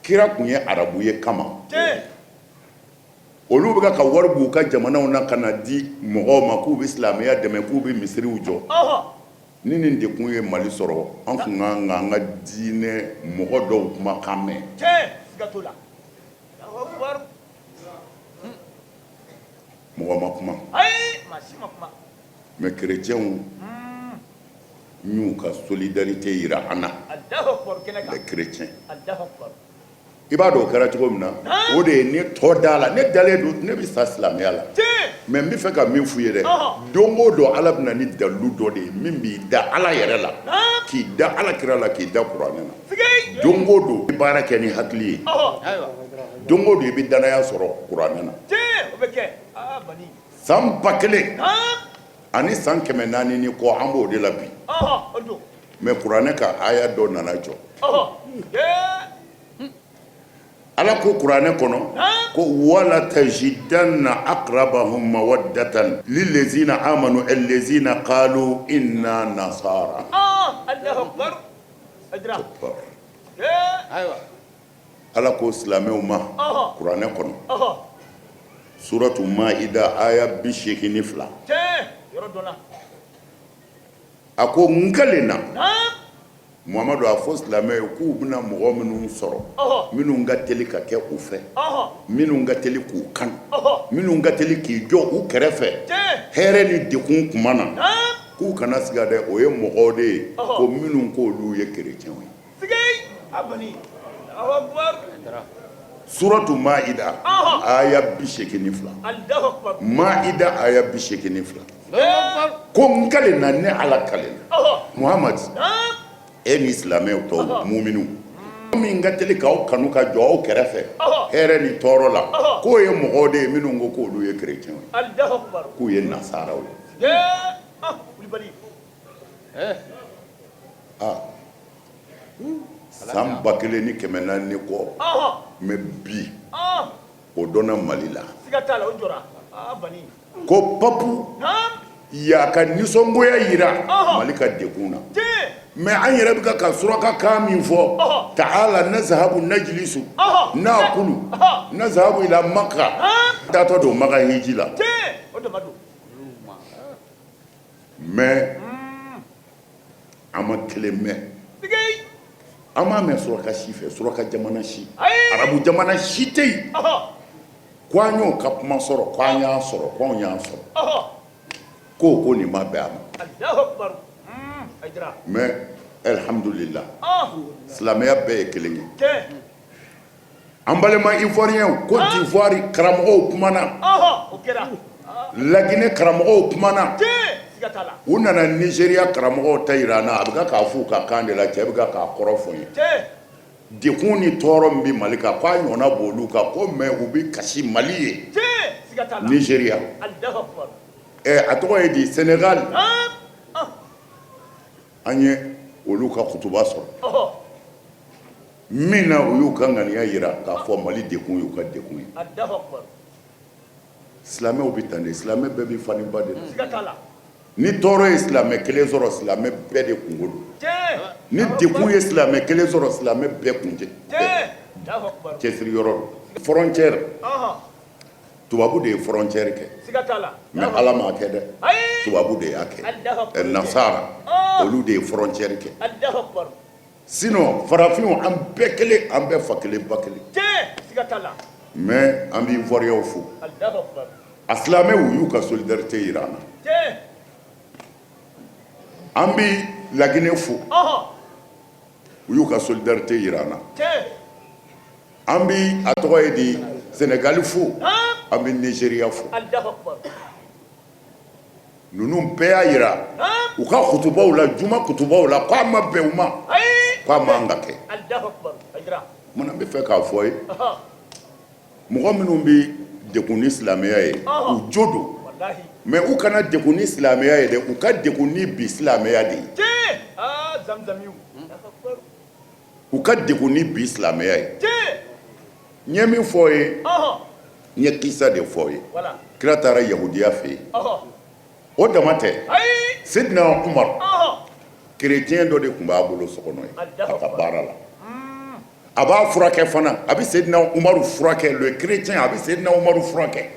[SPEAKER 9] kira tun ye arabu ye kama olu bɛ ka wari b'u ka jamanaw na ka na di mɔgɔw ma k'u bɛ silamɛya dɛmɛ, k'u bɛ misiriw jɔ. Ni nin degun ye Mali sɔrɔ, an tun kan ka an ka diinɛ mɔgɔ dɔw kumakan mɛn. Mɔgɔ ma kuma, mais chrétiens y'u ka solidarité jira an na, les chrétiens. I b'a dɔn o kɛra cogo min na, o de ye ne tɔ da la, ne dalen don, ne bɛ sa silamɛya la, mais n bɛ fɛ ka min f'u ye dɛ, don o don Ala bɛ na ni dalilu dɔ de ye min b'i da Ala yɛrɛ la, k'i da Ala kira la, k'i da kuranɛ na. Don o don i bɛ baara kɛ ni hakili ye, don o don i bɛ danaya sɔrɔ kuranɛ na. San 1400 ni kɔ, an b'o de la bi, mais kuranɛ ka aya dɔ nana jɔ. Ala ko kuranɛ kɔnɔ ko wala tajidanna aqrabahum mawaddatan lillazina amanu allazina qalu inna nasara. Ala ko silamɛw ma kuranɛ kɔnɔ suratu maida aya 82, a ko n kalenna Muhamadu a fɔ silamɛ ye k'u bɛna mɔgɔ minnu sɔrɔ, minnu ka teli ka kɛ u fɛ, minnu ka teli k'u kanu, minnu ka teli k'i jɔ u kɛrɛfɛ hɛrɛ ni degun tuma na, k'u kana siga dɛ, o ye mɔgɔw de ye ko minnu k'olu ye kerecɛnw ye. Suratu maida aya 82, maida aya 82, ko n kalenna, ne Ala kalenna, Muhamadu e ni silamɛw tɔw muminu min ka teli k'aw kanu ka jɔ aw kɛrɛfɛ hɛrɛ ni tɔɔrɔ la, k'o ye mɔgɔw de ye minnu ko k'olu ye kerecɛnw ye, k'u ye nasaraw ye. Aa san 1400 ni kɔ, mais bi o dɔnna Mali la ko papu y'a ka nisɔngoya jira Mali ka degun na, mais an yɛrɛ bɛ ka suraka kan min fɔ, taala nazahabu najilisu naakulu nazahabu ila maka, taatɔ don Maka hiji la, mais an ma kelen mɛn, an m'a mɛn suraka si fɛ, suraka jamana si, arabu jamana si tɛ yen ko an y'o ka kuma sɔrɔ, ko an y'a sɔrɔ, ko anw y'a sɔrɔ ko nin ma bɛn a ma. Mais alhamdulillah, silamɛya bɛɛ ye kelen ye. An balima ivoirien, Côte d'Ivoire karamɔgɔw kumana, Laginɛ karamɔgɔw kumana, u nana Nizeriya karamɔgɔw ta jira an na. A bɛ k'a f'u ka kan de la, cɛ bɛ k'a kɔrɔ fɔ n ye. Degun ni tɔɔrɔ min bɛ Mali kan, k'a ɲɔgɔnna b'olu kan ko, mais u bɛ kasi Mali ye. Nizeriya, a tɔgɔ ye di, Sénégal, an ye olu ka kutuba sɔrɔ min na, u y'u ka ŋaniya jira k'a fɔ Mali degun y'u ka degun ye. Silamɛw bɛ tan de, silamɛ bɛɛ bɛ fa ni ba de la. Ni tɔɔrɔ ye silamɛ kelen sɔrɔ, silamɛ bɛɛ de kunko don. Ni degun ye silamɛ kelen sɔrɔ, silamɛ bɛɛ kun cɛsiri yɔrɔ don. Frontière, tubabu de ye frontière kɛ, mais Ala m'a kɛ dɛ, tubabu de y'a kɛ. Nasara, olu de ye frontière kɛ. Sinon farafinw, an bɛɛ kelen, an bɛɛ fa kelen ba kelen. Mais an bɛ Ivoirienw fo, a silamɛw, u y'u ka solidarité jira an na. An bɛ Laginɛ fo, u y'u ka solidarité jira an na. An bɛ, a tɔgɔ ye di, Sénégal fo, an bɛ Nigéria fo. Ninnu bɛɛ y'a jira u ka kutubaw la, juma kutubaw la, k'a ma bɛn u ma, k'a man ka kɛ. Munna n bɛ fɛ k'a fɔ ye, mɔgɔ minnu bɛ degun ni silamɛya ye, u jo don, mais u kana degun ni silamɛya ye dɛ, u ka degun ni bi silamɛya de ye. U ka degun ni bi silamɛya ye. N ye min fɔ ye, n ye kisa de fɔ ye. Kira taara yahudiya fɛ yen, o dama tɛ. Sidina Umar, kerecɛn dɔ de tun b'a bolo so kɔnɔ ye, a ka baara la, a b'a furakɛ fana. A bɛ Sidina Umaru furakɛ, le chrétien, a bɛ Sidina Umaru furakɛ.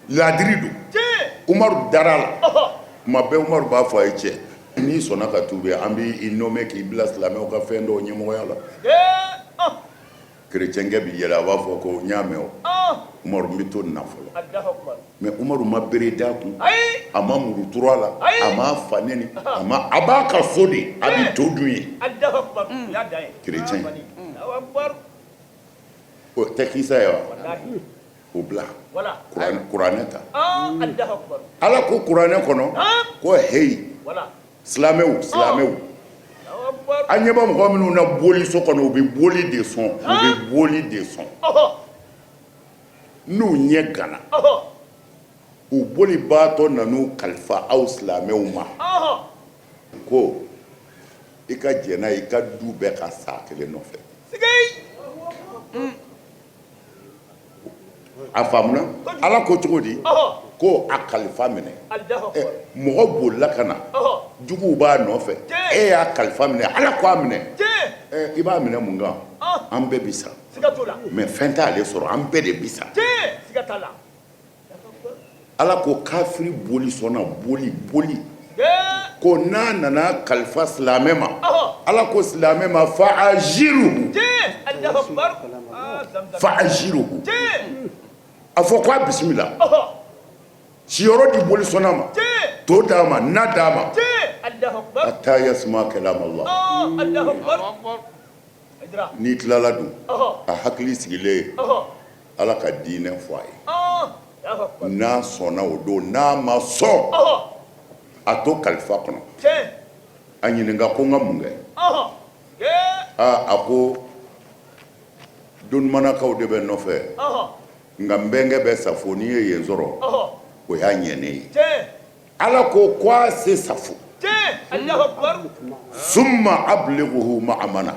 [SPEAKER 9] Laadiri don. Umaru dara a la. Tuma bɛɛ Umaru b'a fɔ a ye: cɛ, n'i sɔnna ka tuubi, an b'i nommé k'i bila silamɛw ka fɛn dɔw ɲɛmɔgɔya la. Kerecɛnkɛ bɛ yɛlɛ, a b'a fɔ ko n y'a mɛn o Umaru, n bɛ to nin na fɔlɔ. Mais Umaru ma bere d'a kun, a ma muru turu a la, a m'a fa neni, a ma, a b'a ka so de, a bɛ to dun ye. Chrétien o tɛ kisa ye wa? O bila, kuranɛ ta. Ala ko kuranɛ kɔnɔ ko heyi, silamɛw, silamɛw, an ɲɛ bɛ mɔgɔ minnu na boliso kɔnɔ, u bɛ boli de sɔn, u bɛ boli de sɔn. N'u ɲɛ gana, u bolibaatɔ nan'u kalifa aw silamɛw ma ko i ka jɛn n'a ye, i ka du bɛɛ ka sa kelen nɔfɛ. A faamuna? Ala ko cogo di ko a kalifa minɛ? Mɔgɔ bolila ka na, juguw b'a nɔfɛ, e y'a kalifa minɛ. Ala ko a minɛ. I b'a minɛ mun kan? An bɛɛ bi sa, mais fɛn t'ale sɔrɔ, an bɛɛ de bi sa. Ala ko kafiri boli sɔnna boli boli ko n'a nana kalifa silamɛ ma, Ala ko silamɛ ma fa ajiruhu, fa ajiruhu, a fɔ ko a bisimila, siyɔrɔ di boli sɔnna ma, to d'a ma, na d'a ma, hatta yasma kalam Allah. N'i tilala dun, a hakili sigilen, Ala ka diinɛ fɔ a ye. N'a sɔnna o don, n'a ma sɔn, a to kalifa kɔnɔ. A ɲininka ko n ka mun kɛ? Aa, a ko donimanakaw de bɛ n nɔfɛ, nka n bɛnkɛ bɛ Safo, n'i ye yen sɔrɔ o y'a ɲɛnen ye. Ala ko ko a se Safo, summa ablighuhu ma'amana.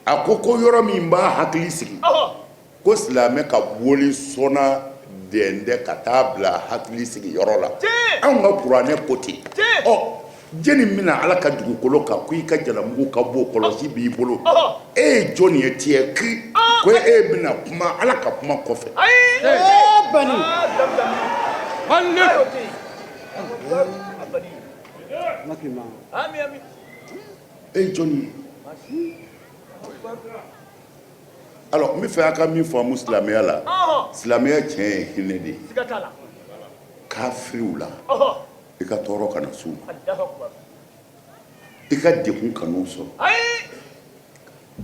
[SPEAKER 9] A ko ko yɔrɔ min b'a hakili sigi, ko silamɛ ka boli sɔnna dɛndɛ ka taa bila hakili sigi yɔrɔ la. Anw ka kuranɛ ko ten. Ɔ, jɛni bɛna Ala ka dugukolo kan ko i ka jalamugu ka bon, kɔlɔsi b'i bolo, e ye jɔn ye? Tiɲɛ ki ko e bɛna kuma Ala ka kuma kɔfɛ. E ye jɔn ye? Alors, n bɛ fɛ a ka min faamu silamɛya la, silamɛya tiɲɛ ye hinɛ de ye. Kafiriw la, i ka tɔɔrɔ kana s'u ma, i ka degun kan'u sɔrɔ.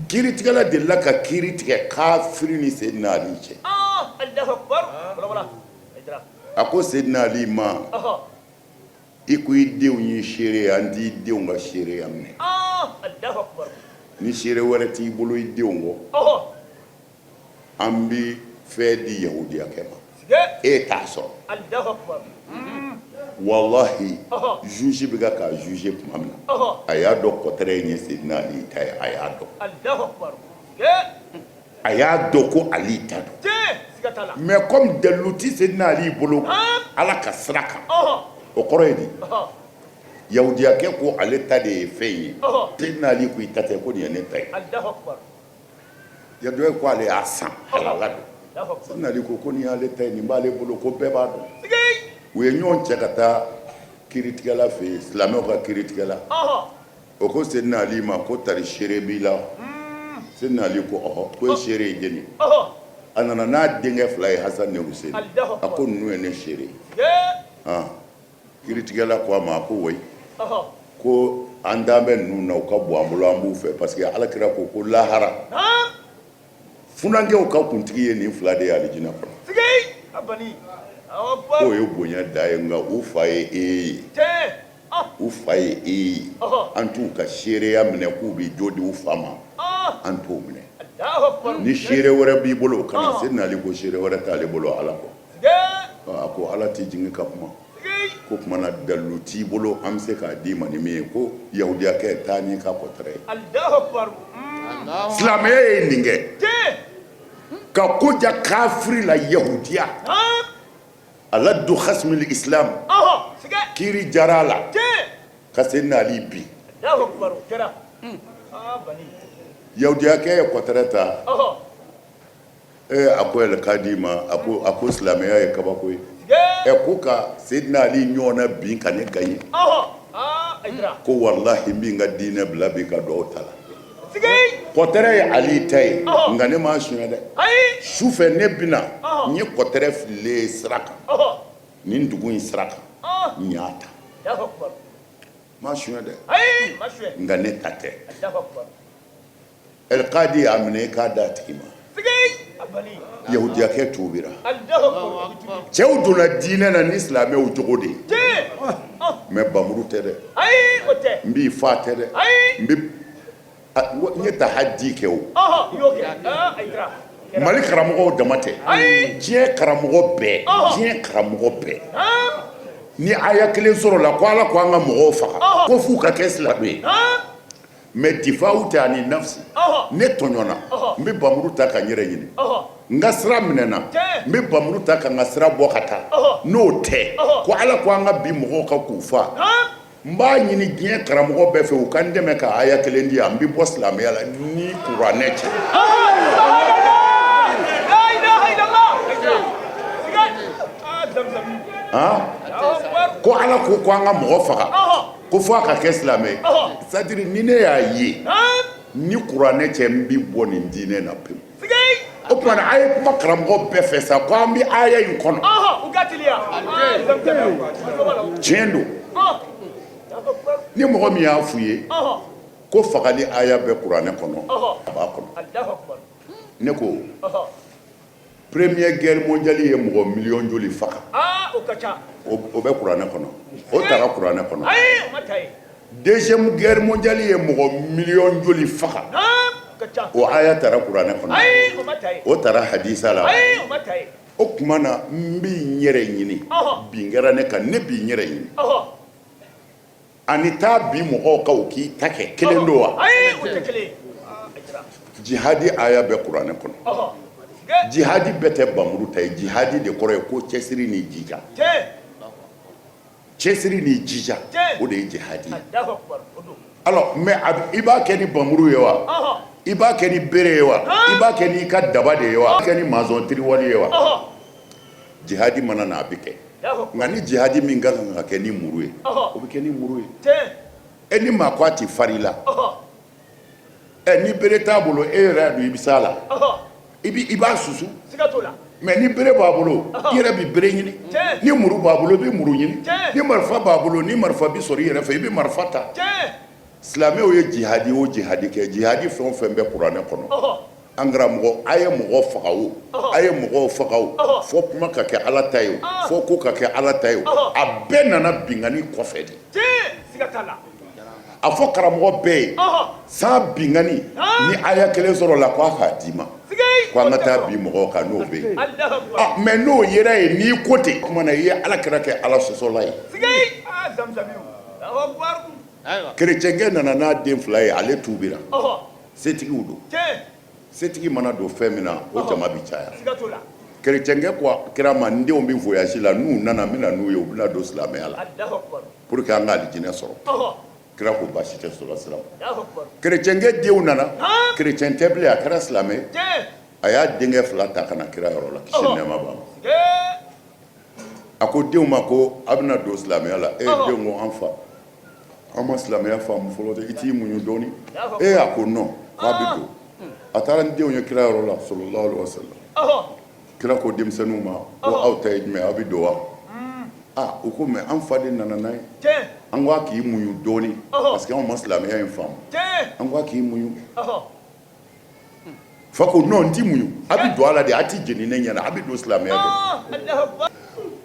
[SPEAKER 9] Kiiritigɛla delila ka kiiri tigɛ kafiri ni Seydina Ali cɛ. A ko Seydina Ali ma, i ko i denw ye seere ye, an t'i denw ka seereya minɛ. Ni seere wɛrɛ t'i bolo i denw kɔ, an bɛ fɛn di yahudiyakɛ ma, e t'a sɔrɔ. Walahi, juge bɛ ka k'a juger tuma min na, a y'a dɔn kɔtɛrɛ in ye Seydina Ali ta ye. A y'a dɔn, a y'a dɔn ko Ali ta don, mais comme dalilu tɛ Seydina Ali bolo Ala ka sira kan, o kɔrɔ ye di? Yahudiyakɛ ko ale ta de ye fɛn ye. Seydina Ali ko i ta tɛ, ko nin ye ne ta ye. Yahudiyakɛ ko ale y'a san, halala don. Seydina Ali ko ko nin y'ale ta ye, nin b'ale bolo, ko bɛɛ b'a dɔn. U ye ɲɔgɔn cɛ ka taa kiiritigɛla fɛ yen, silamɛw ka kiiritigɛla. O ko Seydina Ali ma ko tari seere b'i la? Seydina Ali ko ɔhɔ. Ko e seere ye jɔni? A nana n'a denkɛ fila ye, Hasan ni Hussein. A ko ninnu ye ne seere ye. Kiiritigɛla ko a ma ko wayi, ko an dan bɛ ninnu na, u ka bon an bolo, an b'u fɛ, parce que Ala kira ko ko lahara funankɛw ka kuntigi ye nin fila de ye alijinɛ kɔnɔ. K'o ye bonya da ye, nka u fa ye e ye, u fa ye e ye, an t'u ka seereya minɛ k'u bɛ jo di u fa ma, an t'o minɛ. Ni seere wɛrɛ b'i bolo, o ka na. Seydina Ali ko seere wɛrɛ t'ale bolo Ala kɔ. A ko Ala t'i jigin ka kuma ko tuma na dalilu t'i bolo an bɛ se k'a d'i ma ni min ye. Ko yahudiyakɛ, taa n'i ka kɔtɛrɛ ye. Silamɛya ye nin kɛ ka ko ja kafiri la. Yahudiya aladu hasmil islam, kiiri jara a la ka Seydina Ali bin. Yahudiyakɛ ye kɔtɛrɛ ta. Ee, a ko kadi ma, a ko silamɛya ye kabako ye. Ɛ, ko ka Seydina Ali ɲɔgɔnna bin ka ne gagner, ko walahi n bɛ n ka diinɛ bila bi ka don aw ta la. Kɔtɛrɛ ye Ali ta ye, nka ne m'a suɲɛ dɛ. Su fɛ ne bɛna n ye kɔtɛrɛ fililen ye sira kan, nin dugu in sira kan, n y'a ta. Ma suɲɛ dɛ, nka ne ta tɛ. Ɛlikadi y'a minɛ i k'a d'a tigi ma. Yahudiyakɛ tuubira. Cɛw donna diinɛ na ni silamɛw jogo de ye, mais bamuru tɛ dɛ, n b'i fa tɛ dɛ, n bɛ n ye tahadi kɛ o. Mali karamɔgɔw dama tɛ, diɲɛ karamɔgɔ bɛɛ, diɲɛ karamɔgɔ bɛɛ, ni aya kelen sɔrɔla ko Ala ko an ka mɔgɔw faga ko f'u ka kɛ silamɛ ye, mais difawu tɛ ani nafsi. Ne tɔɲɔna, n bɛ bamuru ta ka n yɛrɛ ɲini. N ka sira minɛna, n bɛ bamuru ta ka n ka sira bɔ ka taa. N'o tɛ ko Ala ko an ka bin mɔgɔw kan k'u fa, n b'a ɲini diɲɛ karamɔgɔ bɛɛ fɛ u ka n dɛmɛ ka aya kelen di yan, n bɛ bɔ silamɛya la ni kuranɛ cɛ. Ko Ala ko ko an ka mɔgɔ faga ko fo a ka kɛ silamɛ ye, c'est à dire ni ne y'a ye ni kuranɛ cɛ, n bɛ bɔ nin diinɛ na pewu. O tuma na a ye kuma karamɔgɔ bɛɛ fɛ sa ko an bɛ aya in kɔnɔ. Tiɲɛ don, ni mɔgɔ min y'a f'u ye ko fagali aya bɛ kuranɛ kɔnɔ, a b'a kɔnɔ. Ne ko première guerre mondiale ye mɔgɔ miliyɔn joli faga? O bɛ kuranɛ kɔnɔ, o taara kuranɛ kɔnɔ. Deuxième guerre mondiale ye mɔgɔ miliyɔn joli faga? O aya taara kuranɛ kɔnɔ, o taara hadisa la. O tuma na n bɛ n yɛrɛ ɲini, bin kɛra ne kan, ne bɛ n yɛrɛ ɲini. Ani taa bin mɔgɔw kan u k'i ta kɛ kelen don wa? Jihadi aya bɛ kuranɛ kɔnɔ. Jihadi bɛɛ tɛ bamuru ta ye. Jihadi de kɔrɔ ye ko cɛsiri ni jija. Cɛsiri ni jija, o de ye jihadi ye. Alors mais i b'a kɛ ni bamuru ye wa? I b'a kɛ ni bere ye wa? I b'a kɛ n'i ka daba de ye wa? I b'a kɛ ni maçon tiriwali ye wa? Jihadi mana na, a bɛ kɛ. Nka ni jihadi min ka kan ka kɛ ni muru ye, o bɛ kɛ ni muru ye. E ni maa ko a tɛ fari la, ɛ ni bere t'a bolo, e yɛrɛ y'a dɔn i bɛ s'a la, i b'a susu. Mais ni bere b'a bolo, i yɛrɛ bɛ bere ɲini. Ni muru b'a bolo, i bɛ muru ɲini. Ni marifa b'a bolo, ni marifa bɛ sɔrɔ i yɛrɛ fɛ, i bɛ marifa ta. Silamɛw ye jihadi o jihadi kɛ, jihadi fɛn o fɛn bɛ kuranɛ kɔnɔ, an karamɔgɔ, a ye mɔgɔ faga o, a ye mɔgɔw faga o, fo kuma ka kɛ Ala ta ye o, fo ko ka kɛ Ala ta ye o, a bɛɛ nana binkanni kɔfɛ de. A fɔ karamɔgɔ bɛɛ ye san binkanni ni aya kelen sɔrɔ la ko a k'a d'i ma ko an ka taa bin mɔgɔw kan, n'o bɛ yen. Mais n'o yera yen, n'i ko ten, o tuma na i ye Ala kira kɛ Ala sɔsɔla ye. Kerecɛnkɛ nana n'a den fila ye, ale tuubira. Setigiw don, setigi mana don fɛn min na, o jama bɛ caya. Kerecɛnkɛ ko kira ma, n denw bɛ voyage la, n'u nana n bɛ na n'u ye, u bɛna don silamɛya la pour que an ka alijinɛ sɔrɔ. Kira ko baasi tɛ sɔrɔ sira. Kerecɛnkɛ denw nana, kerecɛn tɛ bilen, a kɛra silamɛ. A y'a denkɛ fila ta ka na kira yɔrɔ la, kisi nɛɛma b'a ma. A ko denw ma ko a bɛna don silamɛya la. E denw ko an fa, an ma silamɛya faamu fɔlɔ dɛ, i t'i muɲu dɔɔni. E a ko non, k'a bɛ don. A taara ni denw ye kira yɔrɔ la, sallallahu alaihi wasallam. Kira ko denmisɛnninw ma ko aw ta ye jumɛn, aw bɛ don wa? Aa, u ko mais an fa de nana n'a ye, an ko a k'i muɲu dɔɔni parce que anw ma silamɛya in faamu, an ko a k'i muɲu. Fa ko non, n ti muɲu, a bɛ don a la de, a ti jeni ne ɲɛna, a bɛ don silamɛya de.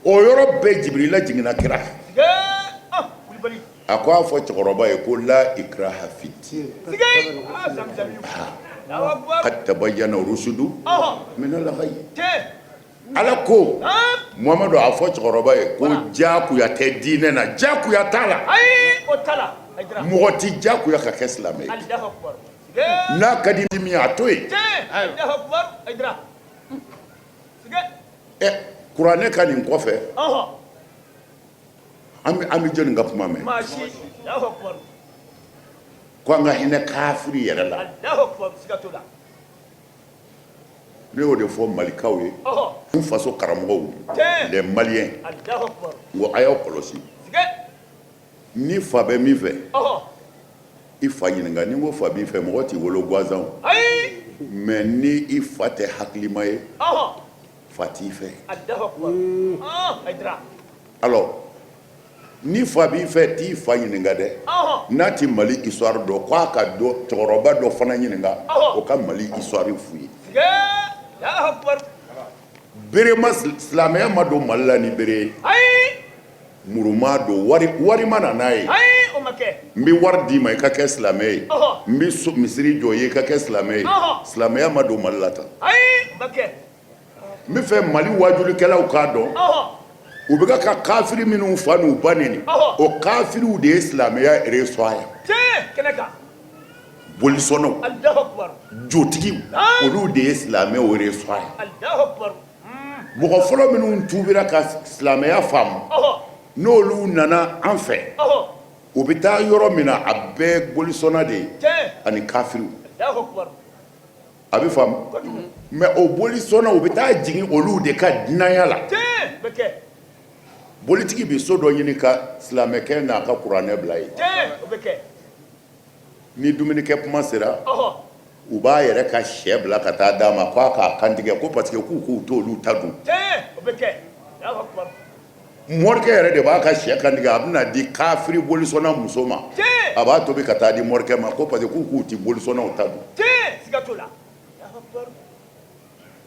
[SPEAKER 9] O yɔrɔ bɛɛ Jibirila jiginna kira kan. A ko a fɔ cɛkɔrɔba ye ko la ikraha fi din qad tabayyana rusudu minal ghayy. Ala ko Muhamadu, a fɔ cɛkɔrɔba ye ko jagoya tɛ diinɛ na, jagoya t'a la, mɔgɔ tɛ jagoya ka kɛ silamɛ ye. N'a ka di min ye, a to yen. Ɛ kuranɛ ka nin kɔfɛ, an bɛ jɔnni ka kuma mɛn ko an ka hinɛ kafiri yɛrɛ la? Ne y'o de fɔ malikaw ye, n faso karamɔgɔw, les Maliens, n ko a y'aw kɔlɔsi. Ni fa bɛ min fɛ, i fa ɲininka. Ni n ko fa b'i fɛ, mɔgɔ t'i wolo gansan, mais ni i fa tɛ hakilima ye, fa t'i fɛ. Alors Ni fa b'i fɛ, t'i fa ɲininka dɛ. N'a ti Mali histoire dɔn, k'a ka dɔ cɛkɔrɔba dɔ fana ɲininka, o ka Mali histoire f'u ye. Bere ma, silamɛya ma don Mali la ni bere ye. Muru ma don, wari wari ma na n'a ye. N bɛ wari d'i ma i ka kɛ silamɛ ye, n bɛ misiri jɔ i ye i ka kɛ silamɛ ye. Silamɛya ma don Mali la tan. N bɛ fɛ Mali wajulikɛlaw k'a dɔn, u bɛ ka kafiri minnu fa n'u ba neni, o kafiriw de ye silamɛya reçoit yan. Bolisɔnnaw, jotigiw, olu de ye silamɛw reçoit yan. Mɔgɔ fɔlɔ minnu tuubira ka silamɛya faamu, n'olu nana an fɛ, u bɛ taa yɔrɔ min na, a bɛɛ bolisɔnna de ye ani kafiriw. A bɛ faamu, mais o bolisɔnna, u bɛ taa jigin olu de ka dunanya la. Bolitigi bɛ so dɔ ɲini ka silamɛkɛ n'a ka kuranɛ bila yen. Ni dumunikɛ kuma sera, u b'a yɛrɛ ka shɛ bila ka taa d'a ma k'a k'a kantigɛ, ko parce que k'u k'u t'olu ta dun. Morikɛ yɛrɛ de b'a ka shɛ kantigɛ, a bɛna di kafiri bolisɔnna muso ma, a b'a tobi ka taa di morikɛ ma, ko parce que k'u k'u ti bolisɔnnaw ta dun.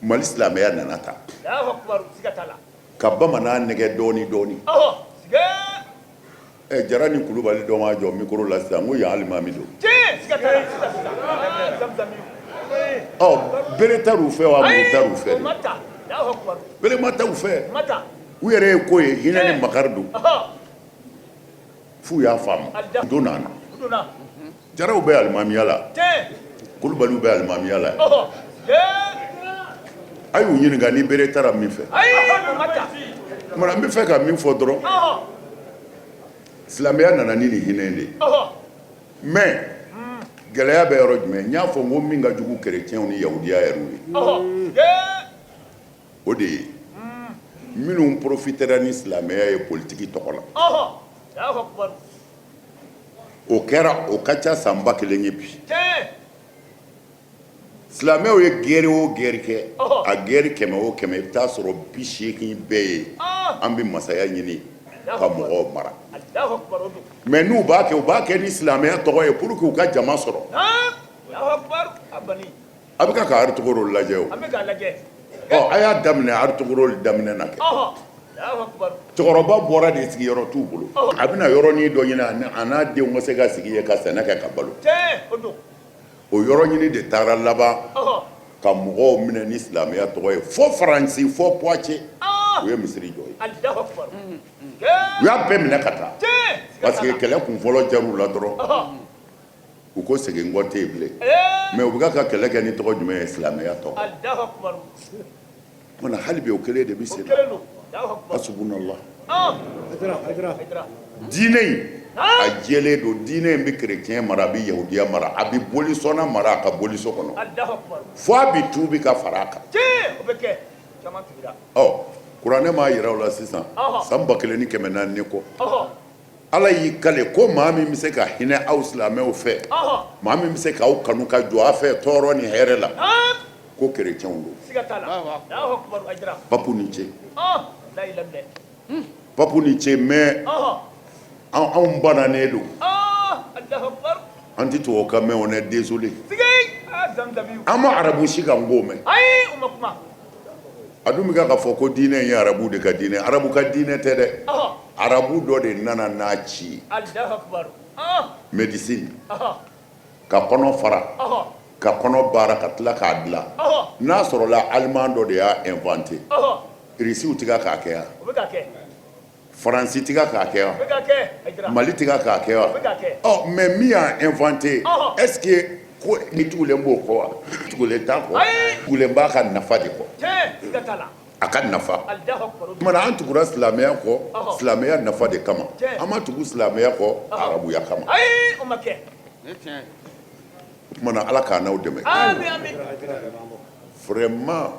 [SPEAKER 9] Mali silamɛya nana ta ka bamanan nɛgɛ dɔɔni dɔɔni. Ɛ, Jara ni Kulubali dɔ ma jɔ micro la sisan ko yan alimami don. Ɔ, bere tar'u fɛ wa, muru tar'u fɛ? Bere ma ta u fɛ. U yɛrɛ ye ko ye, hinɛ ni makari don f'u y'a faamu. Don nana, Jaraw bɛ alimamiya la, Kulubaliw bɛ alimamiya la. A y'u ɲininka ni bere taara min fɛ. Tuma n bɛ fɛ ka min fɔ dɔrɔn, silamɛya nana ni nin hinɛ de ye. Mais gɛlɛya bɛ yɔrɔ jumɛn? N y'a fɔ n ko min ka jugu kerecɛnw ni yahudiya yɛrɛw ye, o de ye minnu profitera ni silamɛya ye politiki tɔgɔ la. O kɛra, o ka ca san 1000 ye bi. Silamɛw ye guerre o guerre kɛ, a guerre 100 o 100, i bɛ taa sɔrɔ 80 bɛɛ ye an bɛ masaya ɲini ka mɔgɔw mara. Mais n'u b'a kɛ, u b'a kɛ ni silamɛya tɔgɔ ye pour que u ka jama sɔrɔ. A bɛ ka Artugrul lajɛ o. Ɔ, a y'a daminɛ Artugrul daminɛ na kɛ. Cɛkɔrɔba bɔra de, sigiyɔrɔ t'u bolo. A bɛna yɔrɔnin dɔ ɲini a n'a denw ka se ka sigi yen ka sɛnɛ kɛ ka balo. O yɔrɔ ɲini de taara laban ka mɔgɔw minɛ ni silamɛya tɔgɔ ye, fo Faransi, fo Poitiers, u ye misiri jɔ yen. U y'a bɛɛ minɛ ka taa parce que kɛlɛ kun fɔlɔ jar'u la dɔrɔn, u ko segin kɔ tɛ yen bilen. Mais u bɛ ka kɛlɛ kɛ ni tɔgɔ jumɛn ye? Silamɛya tɔgɔ. Mana hali bi o kelen de bɛ sen na. Hasbunallah. Diinɛ in a jɛlen don. Diinɛ in bɛ kerecɛn mara, a bɛ yahudiya mara, a bɛ bolisɔnna mara a ka boliso kɔnɔ, fo a bɛ tuubi ka fara a kan. Ɔ, kuranɛ m'a yira o la sisan, san 1400 ni kɔ, Ala y'i kale ko maa min bɛ se ka hinɛ aw silamɛw fɛ, maa min bɛ se k'aw kanu ka jɔ aw fɛ tɔɔrɔ ni hɛrɛ la, ko kerecɛnw don. Papu ni ce, papu ni ce. Mais anw bananen don, an tɛ tubabukan mɛn, on est désolé. An ma arabu si kan ko mɛn. A dun bɛ ka fɔ ko diinɛ ye arabu de ka diinɛ. Arabu ka diinɛ tɛ dɛ, arabu dɔ de nana n'a ci ye. Médecine, ka kɔnɔ fara, ka kɔnɔ baara, ka tila k'a dilan, n'a sɔrɔla allemand dɔ de y'a inventé, irisiw tɛ k'a kɛ yan, Faransi tɛ k'a kɛ wa, Mali tɛ k'a kɛ wa? Ɔ, mais min y'a inventé, est ce que ko ni tugulen b'o kɔ wa? Tugulen t'a kɔ, tugulen b'a ka nafa de kɔ, a ka nafa. Tuma an tugura silamɛya kɔ silamɛya nafa de kama, an ma tugu silamɛya kɔ arabuya kama. O tuma na, Ala k'a n'aw dɛmɛ vraiment.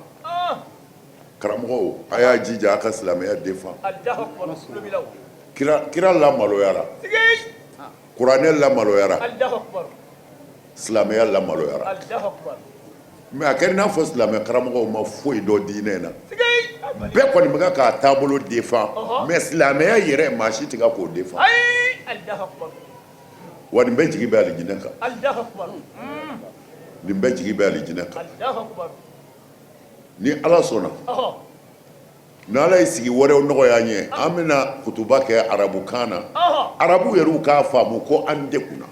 [SPEAKER 9] Karamɔgɔw, a y'a jija a ka silamɛya défend. Kira, kira lamaloyara, kuranɛ lamaloyara, silamɛya lamaloyara. Mais a kɛra i n'a fɔ silamɛ karamɔgɔw ma foyi dɔn diinɛ na. Bɛɛ kɔni bɛ k'a taabolo défend, mais silamɛya yɛrɛ maa si tɛ k'o défend. Wa nin bɛɛ jigi bɛ alijinɛ kan, nin bɛɛ jigi bɛ alijinɛ kan. Ni Ala sɔnna, ni Ala ye sigi wɛrɛw nɔgɔya an ye, an bɛna kutuba kɛ arabukan na, arabu yɛrɛw k'a faamu ko an degunna.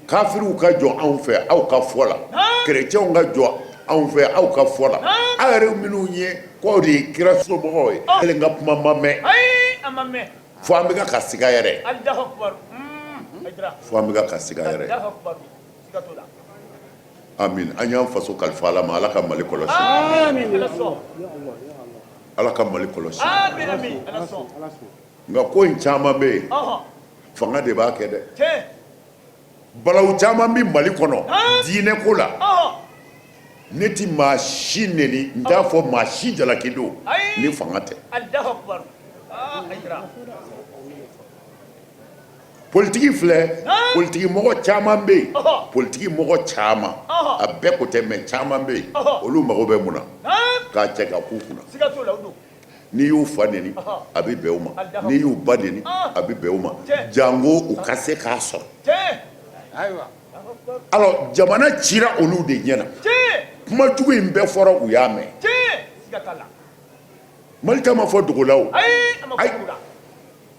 [SPEAKER 9] Kafiriw ka jɔ anw fɛ aw ka fɔ la, kerecɛnw ka jɔ anw fɛ aw ka fɔ la, aw yɛrɛ minnu ye k'aw de ye kira somɔgɔw ye, kelen ka kuma ma mɛn fo an bɛ ka siga yɛrɛ, fo an bɛ ka siga yɛrɛ. Amin. An y'an faso kalifa Ala ma, Ala ka Mali kɔlɔsi. Ala ka Mali kɔlɔsi. Nka ko in caman bɛ yen, fanga de b'a kɛ dɛ. Balawu caman bɛ Mali kɔnɔ diinɛ ko la. Ne tɛ maa si neni, n t'a fɔ maa si jalaki don ni fanga tɛ. Politigi filɛ, politigi mɔgɔ caman bɛ yen, politigi mɔgɔ caman, a bɛɛ ko tɛ, mais caman bɛ yen, olu mago bɛ mun na? K'a cɛ ka k'u kunna. N'i y'u fa neni, a bɛ bɛn u ma, n'i y'u ba neni, a bɛ bɛn u ma, janko u ka se k'a sɔrɔ. Alors jamana cira olu de ɲɛ na, kuma jugu in bɛɛ fɔra, u y'a mɛn. Mali ta ma fɔ dogo la o, ayi,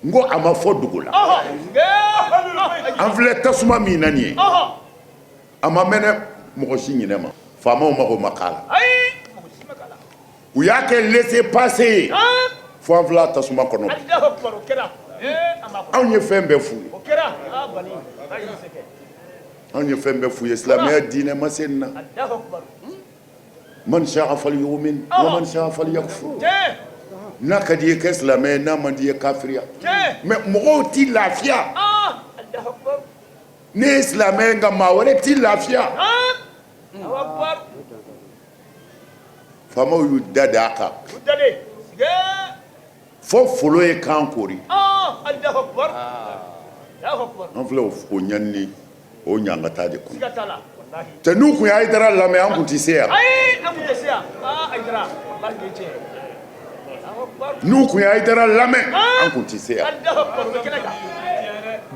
[SPEAKER 9] n ko a ma fɔ dogo la. An filɛ tasuma min na nin ye, a ma mɛnɛ mɔgɔ si ɲinɛ ma, faamaw mago ma k'a la. U y'a kɛ laissez-passer ye fo an filɛ tasuma kɔnɔ. Anw ye fɛn bɛɛ f'u ye, anw ye fɛn bɛɛ f'u ye, silamɛya diinɛ ma se nin na. Man sha'a falyu'min wa man sha'a falyakfur. N'a ka di i ye kɛ silamɛ ye, n'a man di i ye kafiriya. Mais mɔgɔw t'i lafiya. Ne ye silamɛ ye, nka maa wɛrɛ t'i lafiya. Faamaw y'u da da a kan fo folo ye kan koori. An filɛ o ɲani o ɲangata de kɔnɔ. Cɛ, n'u tun ye Hayidara lamɛn, an tun tɛ se yan. N'u tun ye Hayidara lamɛn, an tun tɛ se yan.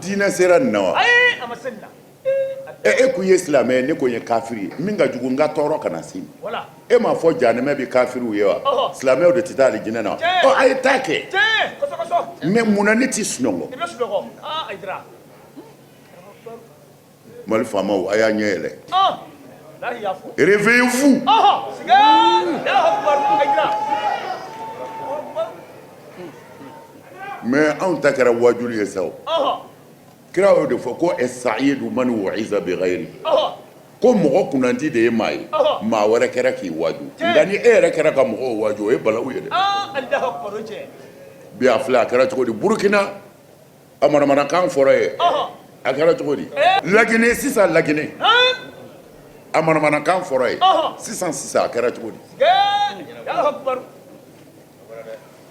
[SPEAKER 9] Diinɛ sera nin na wa? E ko i ye silamɛ ye, ne ko n ye kafiri ye, min ka jugu n ka tɔɔrɔ kana se e m'a fɔ janɛmɛ bɛ kafiriw ye wa? Silamɛw de tɛ taa alijinɛ na wa? Ɔ, a ye taa kɛ, mais mun na ne tɛ sunɔgɔ? Mali faamaw, a y'a ɲɛ yɛlɛ, réveillez-vous. Mais anw ta kɛra wajuli ye sa o. Kira y'o de fɔ ko as-sa'idu man wu'iza bi ghayri, ko mɔgɔ kunnandi de ye maa ye, maa wɛrɛ kɛra k'i waaju, nka ni e yɛrɛ kɛra ka mɔgɔw waaju, o ye balawu ye dɛ. Bi a filɛ, a kɛra cogo di Burukina? A manamanakan fɔra ye, a kɛra cogo di Laginɛ? Sisan Laginɛ, a manamanakan fɔra ye sisan sisan, a kɛra cogo di?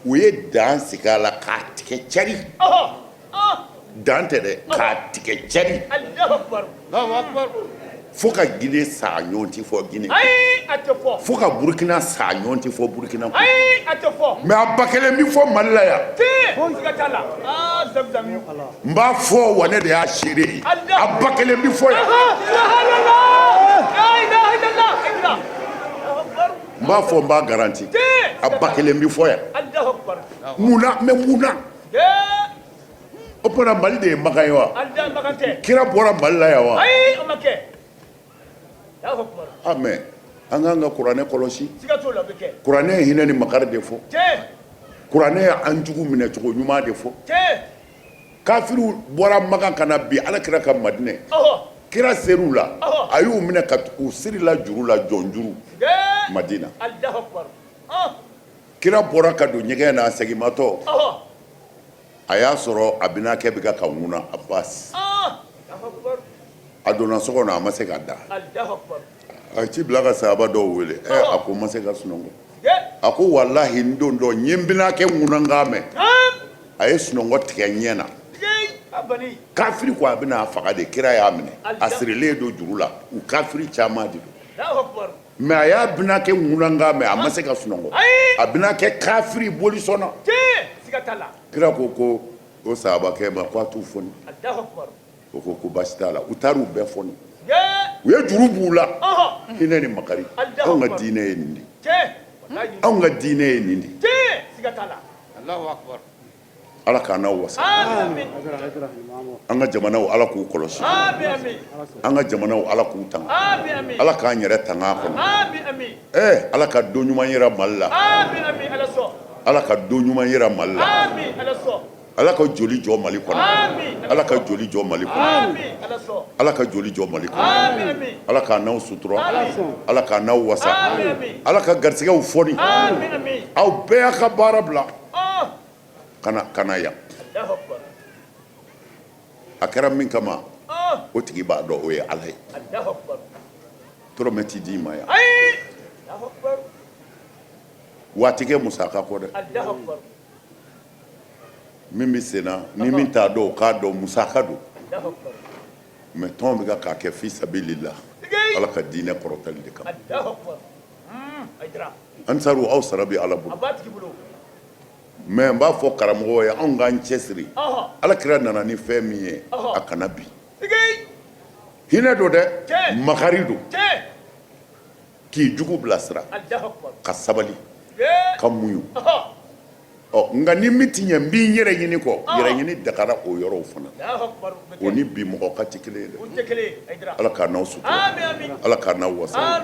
[SPEAKER 9] U ye dan sigi a la k'a tigɛ cari, dan tɛ dɛ, k'a tigɛ cari fo ka Gine sa ɲɔgɔn tɛ fɔ Gine, fo ka Burukina sa ɲɔgɔn tɛ fɔ Burukina, mais a ba kelen bɛ fɔ Mali la yan. N b'a fɔ wa, ne de y'a seere ye, a ba kelen bɛ fɔ yan. N b'a fɔ, n b'a garanti, a ba kelen bɛ fɔ yan. Mun na? Mais mun na? O tuma Mali de ye Makan ye wa? Kira bɔra Mali la yan wa? Ah, mais an k'an ka kuranɛ kɔlɔsi. Kuranɛ ye hinɛ ni makari de fɔ. Kuranɛ ye an jugu minɛ cogo ɲuman de fɔ. Kafiriw bɔra Makan ka na bi Ala kira kan Madinɛ. Kira ser'u la, a y'u minɛ ka u sirila juru la, jɔn juru, Madina. Kira bɔra ka don ɲɛgɛn na, a seginmatɔ, a y'a sɔrɔ a binaakɛ bɛ ka ŋuna, Abbas. A donna so kɔnɔ, a ma se ka da. A ye ci bila ka sahaba dɔw wele. Ɛ, a ko n ma se ka sunɔgɔ. A ko walahi, n don dɔ n ye n binaakɛ ŋunankan mɛn. A ye sunɔgɔ tigɛ ɲɛ na. Kafiri ko a bɛna a faga de. Kira y'a minɛ, a sirilen don juru la. U kafiri caman de don. Mais a y'a binaakɛ ŋunankan mɛn, a ma se ka sunɔgɔ. A binaakɛ kafiri bolisɔnna. Kira ko ko o sahabakɛ ma ko a t'u foni. O ko ko baasi t'a la. U taar'u bɛɛ foni, u ye juru b'u la. Hinɛ ni makari, anw ka diinɛ ye nin de, anw ka diinɛ ye nin de. Ala k'an n'aw wasa. An ka jamanaw, Ala k'u kɔlɔsi. An ka jamanaw, Ala k'u tanga. Ala k'an yɛrɛ tanga a kɔnɔ. Ɛɛ, Ala ka don ɲuman yira Mali la. Ala ka don ɲuman yira Mali la. Ala ka joli jɔ Mali kɔnɔ. Ala ka joli jɔ Mali kɔnɔ. Ala ka joli jɔ Mali kɔnɔ. Ala k'an n'aw sutura. Ala k'an n'aw wasa. Ala ka garisɛgɛw foni. Aw bɛɛ y'a ka baara bila ka na yan. A kɛra min kama, o tigi b'a dɔn, o ye Ala ye. Dɔrɔmɛ ti d'i ma yan. Waati kɛ musaka kɔ dɛ. Min bɛ sen na ni min t'a dɔn, o k'a dɔn musaka don. Mais tɔn bɛ k'a kɛ fi sabilillah, Ala ka diinɛ kɔrɔtali de kama. Ansaru, aw sara bɛ Ala bolo. Mais n b'a fɔ karamɔgɔ ye, anw k'an cɛsiri. Ala kira nana ni fɛn min ye, a kana bi. Hinɛ don dɛ, makari don, k'i jugu bilasira, ka sabali, ka muɲu. Ɔ, nka ni min ti ɲɛ, n b'i yɛrɛ ɲini kɔ. Yɛrɛ ɲini dagara o yɔrɔw fana. O ni bi mɔgɔ ka ti kelen ye dɛ. Ala k'a n'aw sutura. Ala k'a n'aw wasa.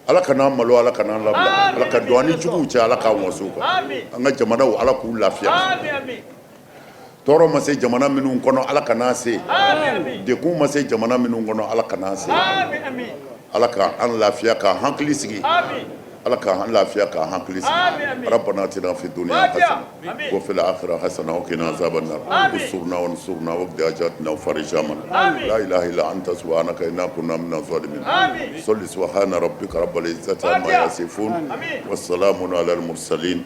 [SPEAKER 9] Ala kana an malo, Ala kana an labila. Ala ka don an ni juguw cɛ, Ala k'an waso kan. An ka jamanaw, Ala k'u lafiya. Tɔɔrɔ ma se jamana minnu kɔnɔ, Ala kana se. Degun ma se jamana minnu kɔnɔ, Ala kana se. Ala ka an lafiya, k'an hakili sigi. Ala k'an lafiya, k'an hakili sigi. Rabbana atina fi dunya hasana wa fil akhirati hasana wa qina azaban nar. Unsurna wansurna waqdi hajatna wa farij hamana. La ilaha illa anta subhanaka inna kunna minaz zalimin. Salli subhana rabbika rabbil izzati amma yasifun wa salamun alal mursalin.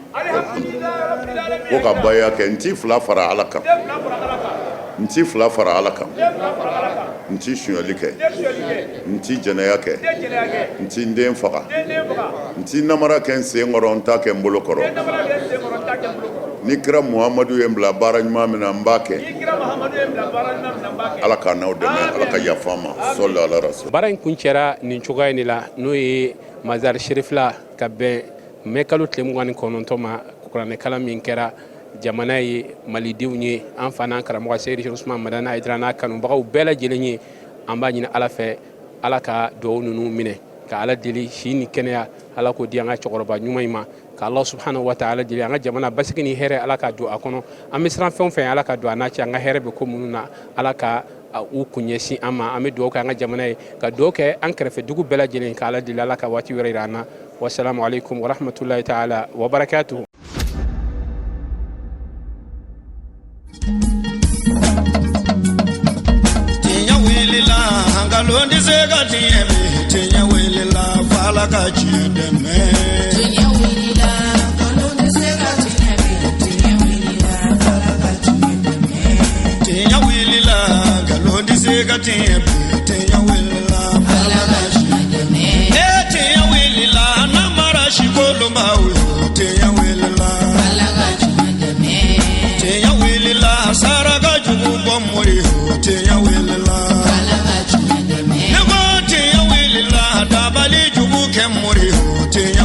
[SPEAKER 9] Ko ka baya kɛ, n ti fila fara Ala kan, n ti fila fara Ala kan, n ti sonyali kɛ, n ti jɛnɛya kɛ, n ti n den faga, n ti namara kɛ n sen kɔrɔ, n t'a kɛ n bolo kɔrɔ. Ni kira Muhamadu ye n bila baara ɲuman min na, n b'a kɛ. Ala k'a n'aw dɛmɛ, Ala ka yafa an ma. Sɔli ala rasul.
[SPEAKER 3] Baara in kuncɛra nin cogoya in de la, n'o ye Mazari Sherifila, ka bɛn mɛ kalo tile 29 ma. Kuranɛkalan min kɛra jamana ye, malidenw ye, an fa n'an karamɔgɔ Seyidi Usman Madani Hayidara n'a kanubagaw bɛɛ lajɛlen ye, an b'a ɲini Ala fɛ, Ala ka dugawu ninnu minɛ, ka Ala deli si ni kɛnɛya, Ala k'o di an ka cɛkɔrɔba ɲuman in ma, ka Ala subhanahu wa ta'ala deli an ka jamana basigi ni hɛrɛ, Ala ka don a kɔnɔ. An bɛ siran fɛn o fɛn, Ala ka don a n'a cɛ. An ka hɛrɛ bɛ ko minnu na, Ala ka u kun ɲɛsin an ma. An bɛ dugawu kɛ an ka jamana ye, ka dugawu kɛ an kɛrɛfɛ dugu bɛɛ lajɛlen, ka Ala deli, Ala ka waati wɛrɛ jira an na. Wasalamu alaikum warahmatullahi ta'ala wa barakatuhu.
[SPEAKER 1] Tiɲɛ wulila, nkalon tɛ se ka tiɲɛ bi. Tiɲɛ wulila, f'Ala ka tiɲɛ dɛmɛ.
[SPEAKER 2] Tiɲɛ wulila, nkalon tɛ se ka tiɲɛ bi. Tiɲɛ wulila, f'Ala ka tiɲɛ dɛmɛ.
[SPEAKER 1] Tiɲɛ wulila, nkalon tɛ se ka tiɲɛ bi. Tiɲɛ wulila,
[SPEAKER 2] Ala ka tiɲɛ dɛmɛ.
[SPEAKER 1] Ne tiɲɛ wulila, namara sikolonbaw yo. Tiɲɛ wulila,
[SPEAKER 2] Ala ka tiɲɛ dɛmɛ.
[SPEAKER 1] Tiɲɛ wulila, saraka jugu bɔ mori yo. Tiɲɛ wulila,
[SPEAKER 2] Ala ka tiɲɛ dɛmɛ.
[SPEAKER 1] Ne ko tiɲɛ wulila, dabali jugu kɛ mori yo. Tiɲɛ